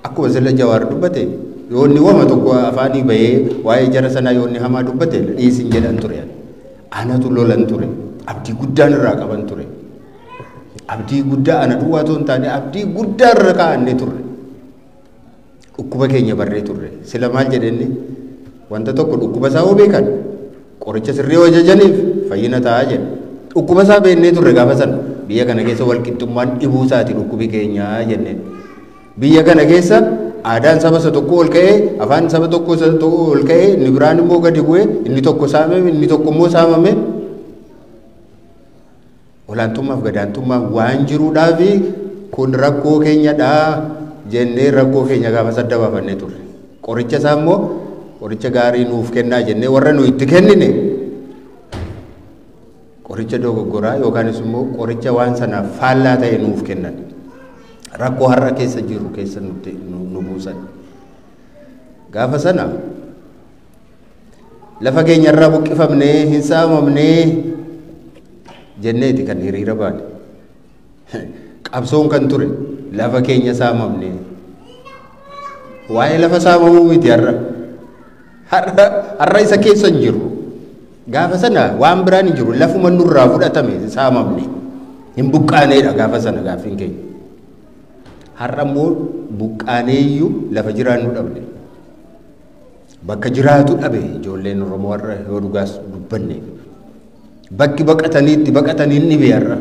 Akkuma sila Jawaar dubbate yoo inni wama tokko afaanii bahee waa'ee jara sanaa yoo inni hamaa dubbate dhiisin jedhan ture. Anatu lolan ture. Abdii guddaan irraa qaban ture. Abdii guddaa ana duwwaa otoo hin taane abdii guddaa irra kaa'annee turre. Dhukkuba keenya barree turre. Sila maal jedhenne wanta tokko dhukkuba isaa hoo beekan qoricha sirrii hoo ajajaniif fayyina ta'a jedhe. Dhukkuba isaa beeknee turre gaafa sana biyya kana keessa walqixxummaan dhibuu isaati dhukkubi keenyaa jenneen. Biyya kana keessa aadaan saba isa tokko ol ka'ee afaan saba tokko isa tokko ol ka'ee inni biraan immoo gadi bu'ee inni tokko saamame inni tokko immoo saamame olaantummaaf gadaantummaan waan jiruudhaaf kun rakkoo keenyadha jennee rakkoo keenya gaafa sadda baafannee turre. Qoricha isaa immoo qoricha gaarii nuuf kennaa jennee warra nu itti kennine qoricha dogoggoraa yookaanis immoo qoricha waan sanaaf faallaa ta'e nuuf kennan. Rakkoo har'a keessa jiru keessa nu buusan. Gaafa sana lafa keenya irraa buqqifamnee hin saamamnee jenneeti kan hiriira baane. Qabsoon kan ture lafa keenya saamamnee. Waa'ee lafa saamamuu miti har'a. Har'a isa keessa hin jiru. Gaafa sana waan biraan hin jiru lafuma nurraa fudhatame saamamne. Hin buqqaaneedha gaafa sana gaaffiin keenya. Har'a immoo buqqaaneeyyuu lafa jiraannu dhabne. Bakka jiraatu dhabe ijoolleen Oromoo har'a yoo dhugaas dubbanne. Bakki baqatanii itti baqatanii hin dhibe har'a.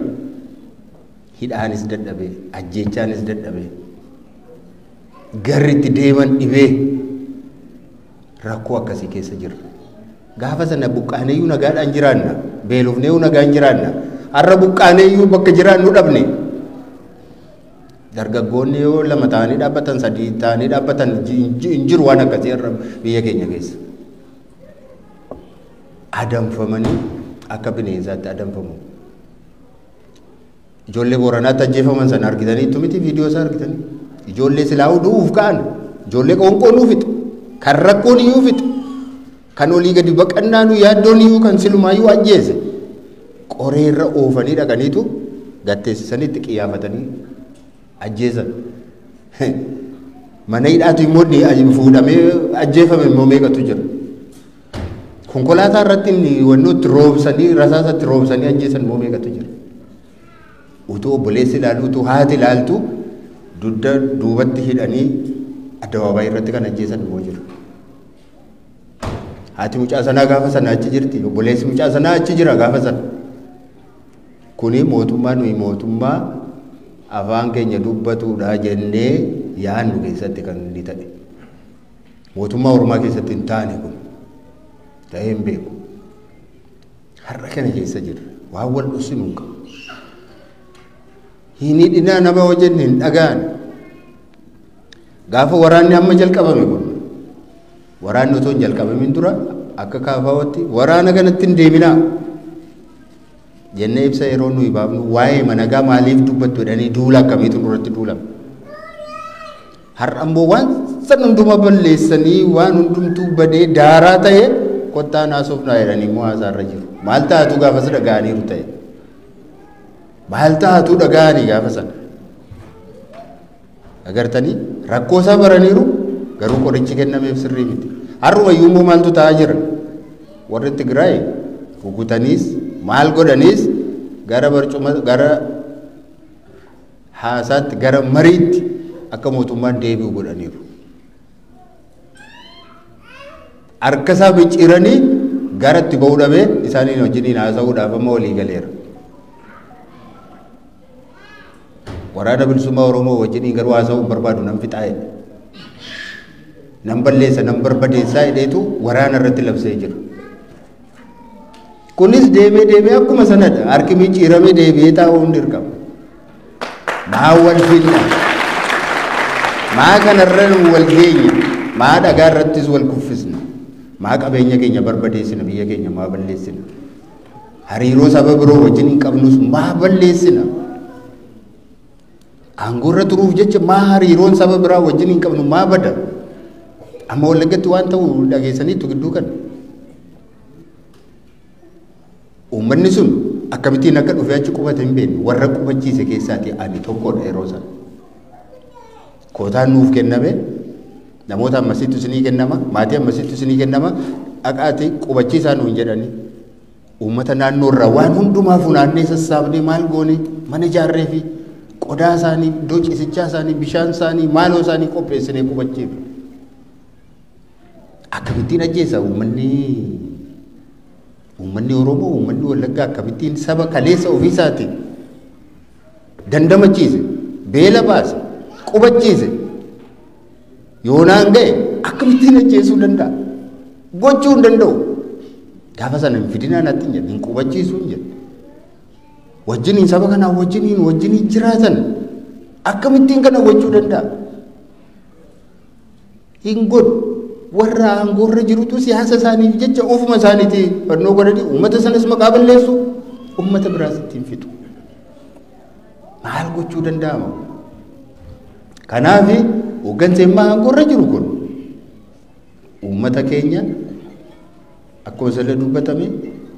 Hidhaanis dadhabe, ajjeechaanis dadhabe. Garri itti deeman dhibee rakkoo akkasii keessa jirra. Gaafa sana buqqaaneeyyuu nagaadhaan jiraanna, beelofneeyyuu nagaan jiraanna. Har'a buqqaaneeyyuu bakka jiraannu dhabne. Dargaggoonni yoo lama ta'anii dhaabbatan, sadii ta'anii dhaabbatan hin jiru waan akkasii har'a biyya keenya keessa. Adamfamanii akka bineensaatti adamfamu. Ijoollee Booranaatti ajjeefaman sana argitaniittu miti viidiyoo isaa argitanii. Ijoollee silaa du'uuf ka'an, ijoollee qoonqoo nuu fixu, kan rakkoon iyyuu fixu, kan olii gadi baqannaa nu yaaddoon iyyuu kan silumaayyuu ajjeese. Qoreerra oofanii dhaqaniitu gatteessisanii itti qiyyaafatanii ajjeesan. Mana hidhaatu immoo fuudhamee ajjeefame immoo meeqatu jira. Konkolaataa irratti inni wannoo itti roobsanii rasaasa itti roobsanii ajjeesan immoo meeqatu jira. Utuu obboleessi ilaalu utuu haati ilaaltu dugda duubatti hidhanii addabaabaayii irratti kan ajjeesan immoo jira. Haati mucaa sanaa gaafa sana achi jirti. Obboleessi mucaa sanaa achi jira gaafa sana. Kuni mootummaa nuyi mootummaa afaan keenya dubbatuudha jennee yaannu keessatti kan inni ta'e. Mootummaa Oromaa keessatti hin taane kun ta'ee hin beeku. Har'a kana keessa jirra. Waan wal dhoksinu hin qabu. Hin hidhinaa nama hojjenne hin dhaga'an. Gaafa waraanni amma jalqabame kun waraanni otoo hin jalqabamin dura akka kaafaawatti waraana kanatti hin deeminaa jennee ibsa yeroo nuyi baafnu waa'ee managaa maaliif dubbattu jedhanii duula akkamiitu nurratti duulame. Har'a immoo waan san hunduma balleessanii waan hundumtuu badee daaraa ta'e Kottaa naasofnaa jedhanii immoo haasaarra jiru. Maal taatu gaafas dhaga'aniiru ta'e? Maal taatu dhaga'anii gaafa sana? Agartanii rakkoo isaa baraniiru garuu qorichi kennameef sirrii miti. Har'umayyuu immoo maaltu ta'aa jira? Warri Tigraay rukutaniis maal godhaniis gara barcuma gara haasaatti gara mariitti akka mootummaan deebi'u godhaniiru. Harka isaa micciiranii gara itti ba'uu dhabee isaaniin wajjiniin haasa'uudhaaf amma walii galeera. Waraana bilisummaa Oromoo wajjiniin garuu haasa'uu hin barbaadu nan fixaa jedhe. Nan balleessa nan barbadeessaa jedheetu waraana irratti labsee jira. Kunis deemee deemee akkuma sanadha. Harki micciiramee deebi'ee taa'uun dirqama. Maa wal finna? Maa kanarra wal geenya? Maa dhagaa irrattis wal kuffisna? Maa qabeenya keenya barbadeessina? Biyya keenya maa balleessina? Hariiroo saba biroo wajjin hin qabnus maa balleessina? Aangoorra turuuf jecha maa hariiroon saba biraa wajjin hin qabnu maa bada? Amma Wallaggatti waan ta'u dhageessaniitu gidduu kana. Uummanni sun akkamittiin akka dhufee achi qubate hin beeknu. Warra qubachiise keessaati ani tokkodha yeroo sana. Kootaan nuuf kenname namoota ammasitti isinii kennama, maatii ammasitti isinii kennama, dhaqaati qubachiisaa nuun jedhani. Uummata naannoo irraa waan hundumaa funaannee sassaabnee maal goone mana ijaarree fi qodaa isaanii, iddoo ciisichaa isaanii, bishaan isaanii, maaloo isaanii qopheessinee qubachiifne. Akkamittiin ajjeesa uummanni Oromoo, uummanni Wallaggaa akkamittiin saba kaleessa ofiisaatiin dandamachiise, beela baase, qubachiise, yoonaan ga'e akkamittiin ajjeesuu danda'a? Gochuu hin danda'u. Gaafa sana hin fidinaa natti hin jedhe, hin qubachiisuu hin jedhe. Wajjiniin saba kanaa wajjiniin jiraatan akkamittiin kana gochuu danda'a? Hin godhu. Warra aangoorra jirutu siyaasa isaaniif jecha ofuma isaaniiti fannoo godhanii uummata sanas maqaa balleessu, uummata biraas ittiin fixu. Maal gochuu danda'ama? Kanaaf hooggansa immoo aangoorra jiru kun uummata keenya akkuma sirrii dubbatame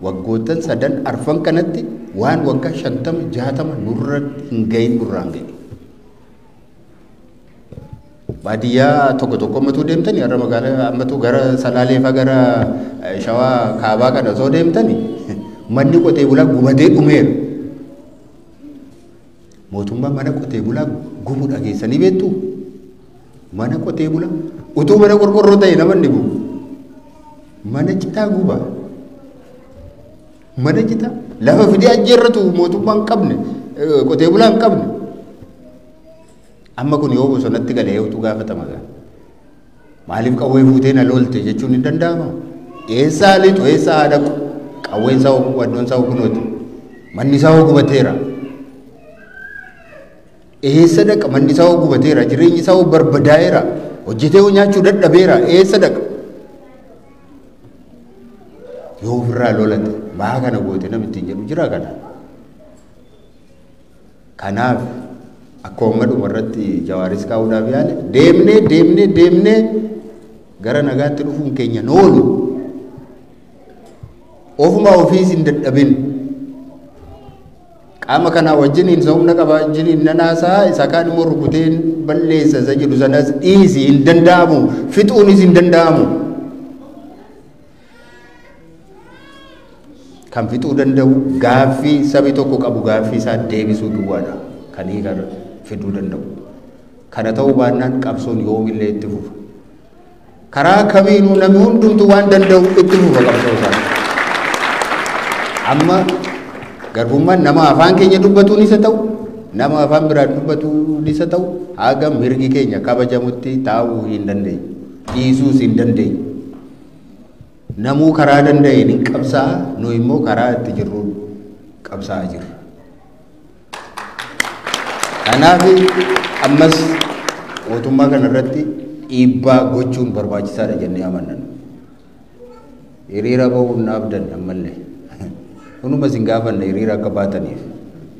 waggoottan sadan arfan kanatti waan waggaa 50 60 nurra hin gahin nurraan gahe. Baadiyyaa tokko tokko ammatuu deemtanii har'a magaalaa ammatuu gara Salaalee fa'aa gara Shawaa kaabaa kana osoo deemtanii manni qotee bulaa gubatee dhumeera. Mootummaan mana qotee bulaa gubu dhageessanii beektuu? Mana qotee bulaa utuu mana qorqorroo ta'e nama inni gubu. Mana citaa guba. Mana citaa lafa fidee ajjeerratu mootummaan hin qabne qotee bulaa hin qabne. Amma kun yoo bosonatti galee utuu gaafatama gaa. Maaliif qawwee fuutee na lolte jechuun hin danda'amu? Eessaa lixu eessaa haa dhaqu? Qawween isaa waddoon isaa kunooti. Manni isaa gubateera. Eessa dhaqa? Manni isaa gubateera. Jireenyi isaa barbadaa'eera. Hojjetee nyaachuu dadhabeera. Eessa dhaqa? Yoo ofirraa lolate maa kana goote namni ittiin jedhu jira kana. Kanaaf akkuma dhuma irratti Jawaaris kaa'uudhaaf yaale deemnee deemnee deemnee gara nagaatti dhufuun keenya noolu. Ofuma ofiis hin dadhabin. Qaama kanaa wajjiniin isa humna qaba wajjiniin nanaasaa isa kaan immoo rukuteen balleessa isa jedhu sanas dhiisi hin danda'amu fixuunis hin danda'amu. Kan fixuu danda'u gaaffii sabi tokko qabu gaaffii isaa deebisuu duwwaadha kan hiika fiduu danda'u. Kana ta'uu baannaan qabsoon yoomillee itti fufa. Karaa kamiinuu namni hundumtuu waan danda'u itti fufa qabsoo isaa. Amma garbummaan nama afaan keenya dubbatuun isa ta'u, nama afaan biraan dubbatuun isa ta'u, haga mirgi keenya kabajamutti taa'uu hin dandeenyu. Dhiisuus hin dandeenyu. Namuu karaa danda'een hin qabsaa'a, nu immoo karaa itti jirru qabsaa'aa jirra. Kanaaf ammas mootummaa kanarratti dhiibbaa gochuun barbaachisaadha jennee amanna. Hiriira ba'uun dhaabdan ammallee. Hunuma isin gaafanna hiriira akka baataniif.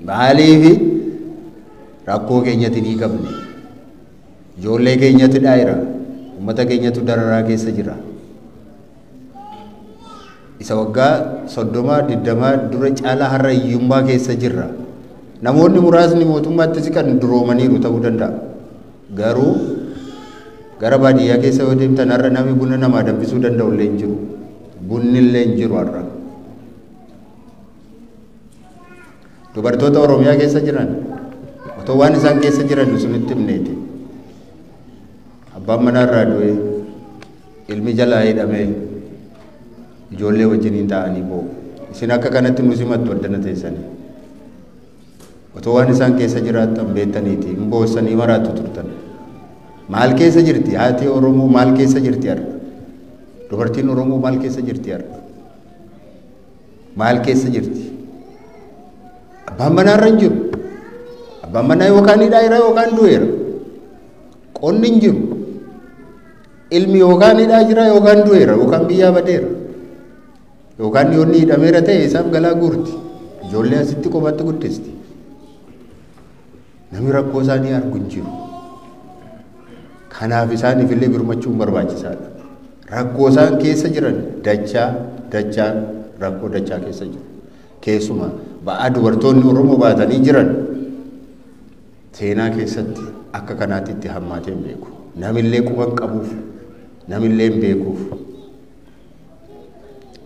Maaliif rakkoo keenyatti ni qabne. Ijoollee keenyatti dhaayira. Uummata keenyatu dararaa keessa jira. Isa waggaa 30 20 dura caalaa har'a hiyyummaa keessa jirra. Namoonni muraasni mootummaatti siqan duroomaniiru ta'uu danda'a. Garuu gara baadiyyaa keessa yoo deemtan har'a namni buna namaa danfisuu danda'u illee hin jiru. Bunni illee hin jiru har'a. Dubartoota Oromiyaa keessa jiran otoo waan isaan keessa jiran isinitti himneeti. Abbaan manaa irraa du'ee, ilmi jalaa hidhamee, ijoollee wajjiniin taa'anii boo'u. Isin akka kanatti nu simattu addana teessanii. Otoo waan isaan keessa jiraattan beektaniiti hin boossanii maraattu turtan. Maal keessa jirti haati Oromoo, maal keessa jirti har'a? Dubartiin Oromoo maal keessa jirti har'a? Maal keessa jirti? Abbaan manaa irra hin jiru. Abbaan manaa yookaan hidhaa yookaan du'eera. Qonni hin jiru. Ilmi yookaan hidhaa jira yookaan du'eera yookaan biyyaa badeera. Yookaan yoonni hidhameera ta'e isaaf galaa guurti. Ijoollee asitti qofatti guddisti. Namni rakkoo isaanii argu hin jiru. Kanaaf isaaniif illee birmachuun barbaachisaadha. Rakkoo isaan keessa jiran dachaa dachaa rakkoo dachaa keessa jiru. Keessumaa ba'aa dubartoonni Oromoo baatanii jiran seenaa keessatti akka kanaatti itti hammaatee hin beeku. Namillee quba hin qabuuf, namillee hin beekuuf.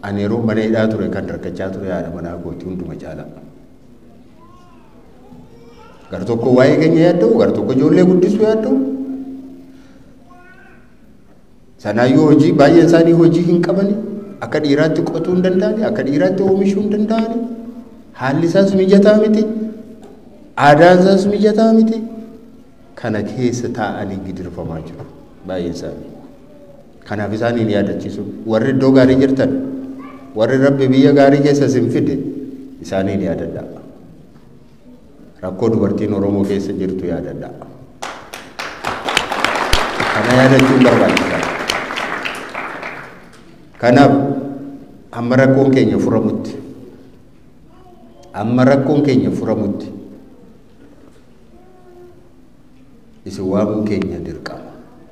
Ani yeroo mana hidhaa ture kan rakkachaa ture haadha manaa kooti hunduma caalaa. Gar tokko waa'ee keenya yaadda'u, gar tokko ijoollee guddisuu yaadda'u. Sanaayyuu hojii baay'een isaanii hojii hin qabani. Akka dhiiraatti qotuu hin danda'ani, akka dhiiraatti oomishuu hin danda'ani. Haalli isaas mijataa miti. Aadaan isaas mijataa miti. Kana keessa taa'anii gidirfamaa jiru baay'een isaanii. Kanaaf isaaniin yaadachiisu warri iddoo gaarii jirtan, warri Rabbi biyya gaarii keessa isin fide isaaniin yaadadhaa. Rakkoo dubartiin Oromoo keessa jirtu yaadadhaa. Kana yaadachuun barbaachisaadha. Kanaaf amma rakkoon keenya furamutti, amma rakkoon keenya furamutti isin waamuun keenya dirqama.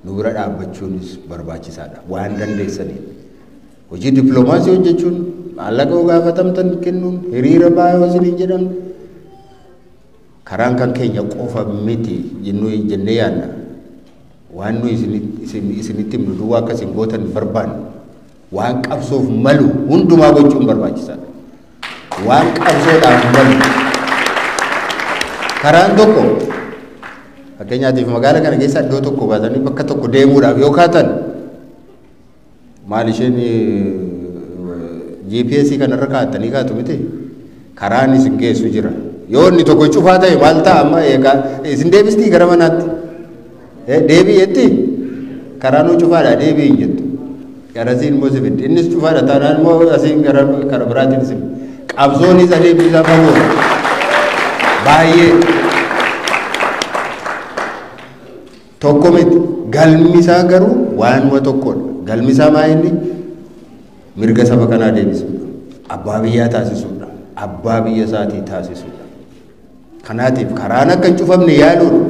Nu bira dhaabbachuunis barbaachisaadha. Waan dandeessaniin. Hojii dippiloomaasii hojjechuun, maallaqa yoo gaafatamtan kennuun, hiriira baay'ee yoo isiniin jedhamne karaan kan keenya qofa miti jennee yaadna. Waan nuyi isinitti himnu duwwaa akka isin gootan barbaannu. Waan qabsoof malu hundumaa gochuun barbaachisaadha. Waan qabsoodhaaf malu. Karaan tokko fakkeenyaatiif magaala kana keessa iddoo tokko baatanii bakka tokko deemuudhaaf yoo kaatan maal isheen GPS kanarra kaa'attanii kaatu miti karaan isin geessu jira. Yoo inni tokko cufaa ta'e maal ta'a amma isin deebistii gara manaatti? Deebii jetti karaanuu cufaadha deebii hin jettu. Garasiin immoo si fiddi. Innis cufaadha taanaan immoo asiin gara kara biraatiin isin. Qabsoonis adeemsi isaa fagoo baay'ee tokko miti. Galmi isaa garuu waanuma tokkodha. Galmi isaa maa inni mirga saba kanaa deebisuudha. Abbaa biyyaa taasisuudha. Abbaa biyya isaatii taasisuudha. Kanaatiif karaan akka hin cufamne yaaluudha.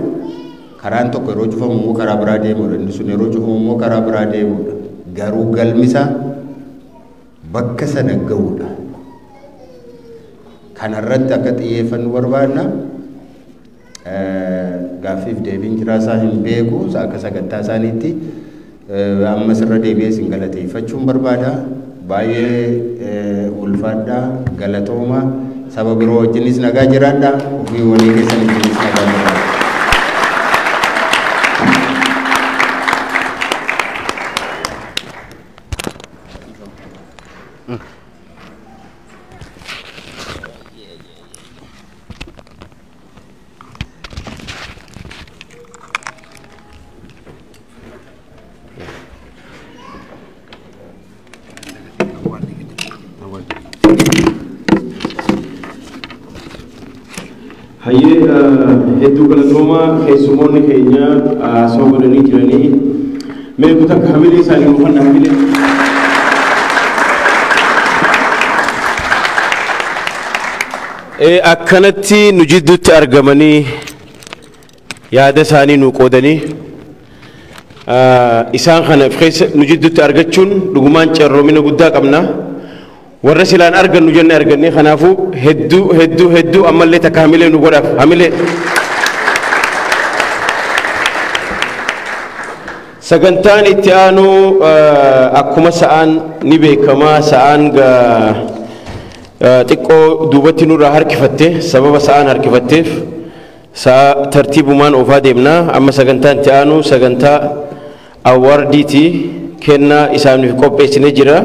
Karaan tokko yeroo cufamu immoo karaa biraa deemuudha. Inni sun yeroo cufamu immoo karaa biraa deemuudha. Garuu galmi isaa bakka sana ga'uudha. Kanarratti akka xiyyeeffannu barbaadna. Gaaffiif deebiin jiraasaa hin beeku akka sagantaa isaaniitti ammas irra deebi'ee isin galateeffachuun barbaada. Baay'ee ulfaadhaa, galatooma, saba biroo wajjinis nagaa jiraadhaa, ofii walii keessan wajjinis nagaa jiraadhaa. Hayyee hedduu galatoomaa keessummoonni keenya haasawaa godhanii jiranii mee kutaa hamilee isaanii nuufannaa hamilee. Akkanatti nu jidduutti argamanii yaada isaanii nu qoodanii isaan kana keessa nu jidduutti argachuun dhugumaan carroomina guddaa qabna. Warra silaan argannu jenne arganne kanaafuu hedduu hedduu hedduu ammallee takka hamilee nu godhaaf hamilee. Sagantaan itti aanu akkuma sa'aan ni beekamaa sa'aan xiqqoo duubatti nurraa harkifatte sababa sa'aan harkifatteef sa'a tartiibumaan oofaa deemna. Amma sagantaan itti aanu sagantaa awardiiti kennaa isaaniif qopheessinee jira.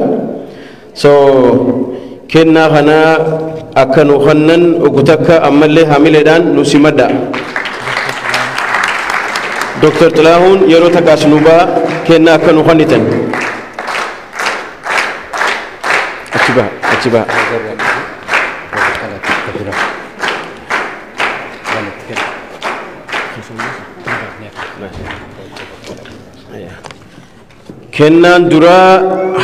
So kennaa kana akka nu kennan ogutakka ammallee hamileedhaan nu simadha. Dr. Xilaahuun yeroo takkaas nu ba'a kennaa akka nu kennitan. Achi baha, achi baha. Kennaan duraa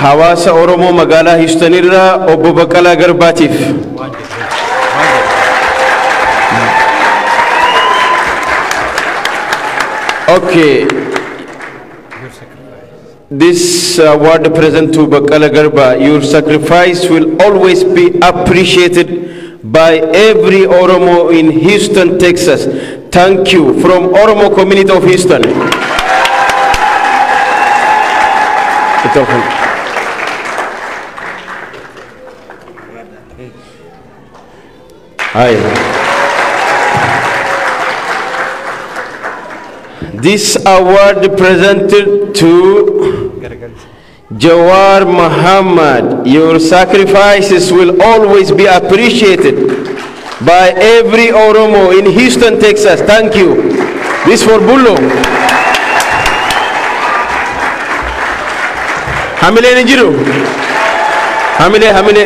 hawaasa Oromoo magaalaa Houston irraa obbo Baqqalaa Garbaatiif. Okay. This award present to Baqqalaa Garba, your sacrifice will always be appreciated by every Oromo in Houston, Texas. Thank you from Oromo community of Houston. Hi. This award presented to Jawar Muhammad. Your sacrifices will always be appreciated by every Oromo in Houston, Texas. Thank you. This for Bullo. Hamile ni jiru. Hamile, hamile.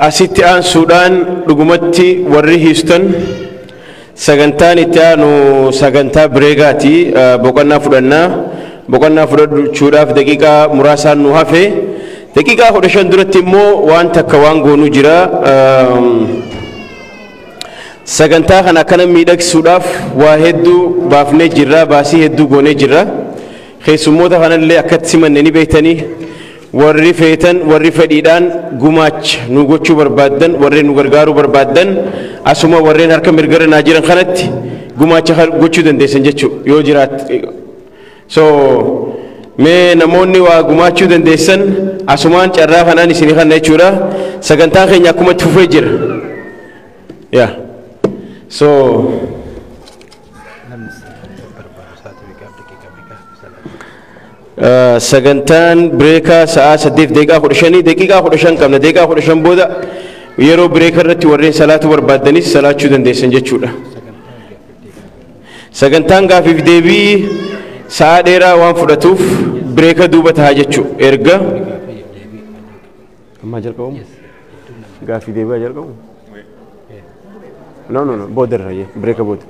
Asitti aansuudhaan dhugumatti warri Houston sagantaan itti aanu sagantaa bireegaati. Boqonnaa fudhannaa. Boqonnaa fudhachuudhaaf daqiiqaa muraasaan nu hafe. Daqiiqaa 15 duratti immoo waan takka waan goonuu jira. Sagantaa kana akkana miidhagsuudhaaf waa hedduu baafnee jirra, baasii hedduu goonee jirra. Keessummoota kanallee akkatti simanne ni beektanii. Warri feetan, warri fedhiidhaan gumaacha nu gochuu barbaaddan, warreen nu gargaaruu barbaaddan, asuma warreen harka mirgarra naa jiran kanatti gumaacha gochuu dandeessan jechuudha yoo jiraat. So mee namoonni waa gumaachuu dandeessan asumaan carraa kanaan isinii kanna jechuudha. Sagantaan keenya akkuma itti fufee jira. Yeah. So sagantaan bireekaa sa'a 8:15 daqiiqaa 15 qabna. Daqiiqaa 15 booda yeroo bireeka irratti warreen salaatu barbaaddanis salaachuu dandeessan jechuudha. Sagantaan gaafiif deebii sa'a dheeraa waan fudhatuuf bireeka duuba ta'a jechuudha. Erga amma jalqabamu? Gaafii deebii jalqabamu? No, no, no, booda irra bireeka booda.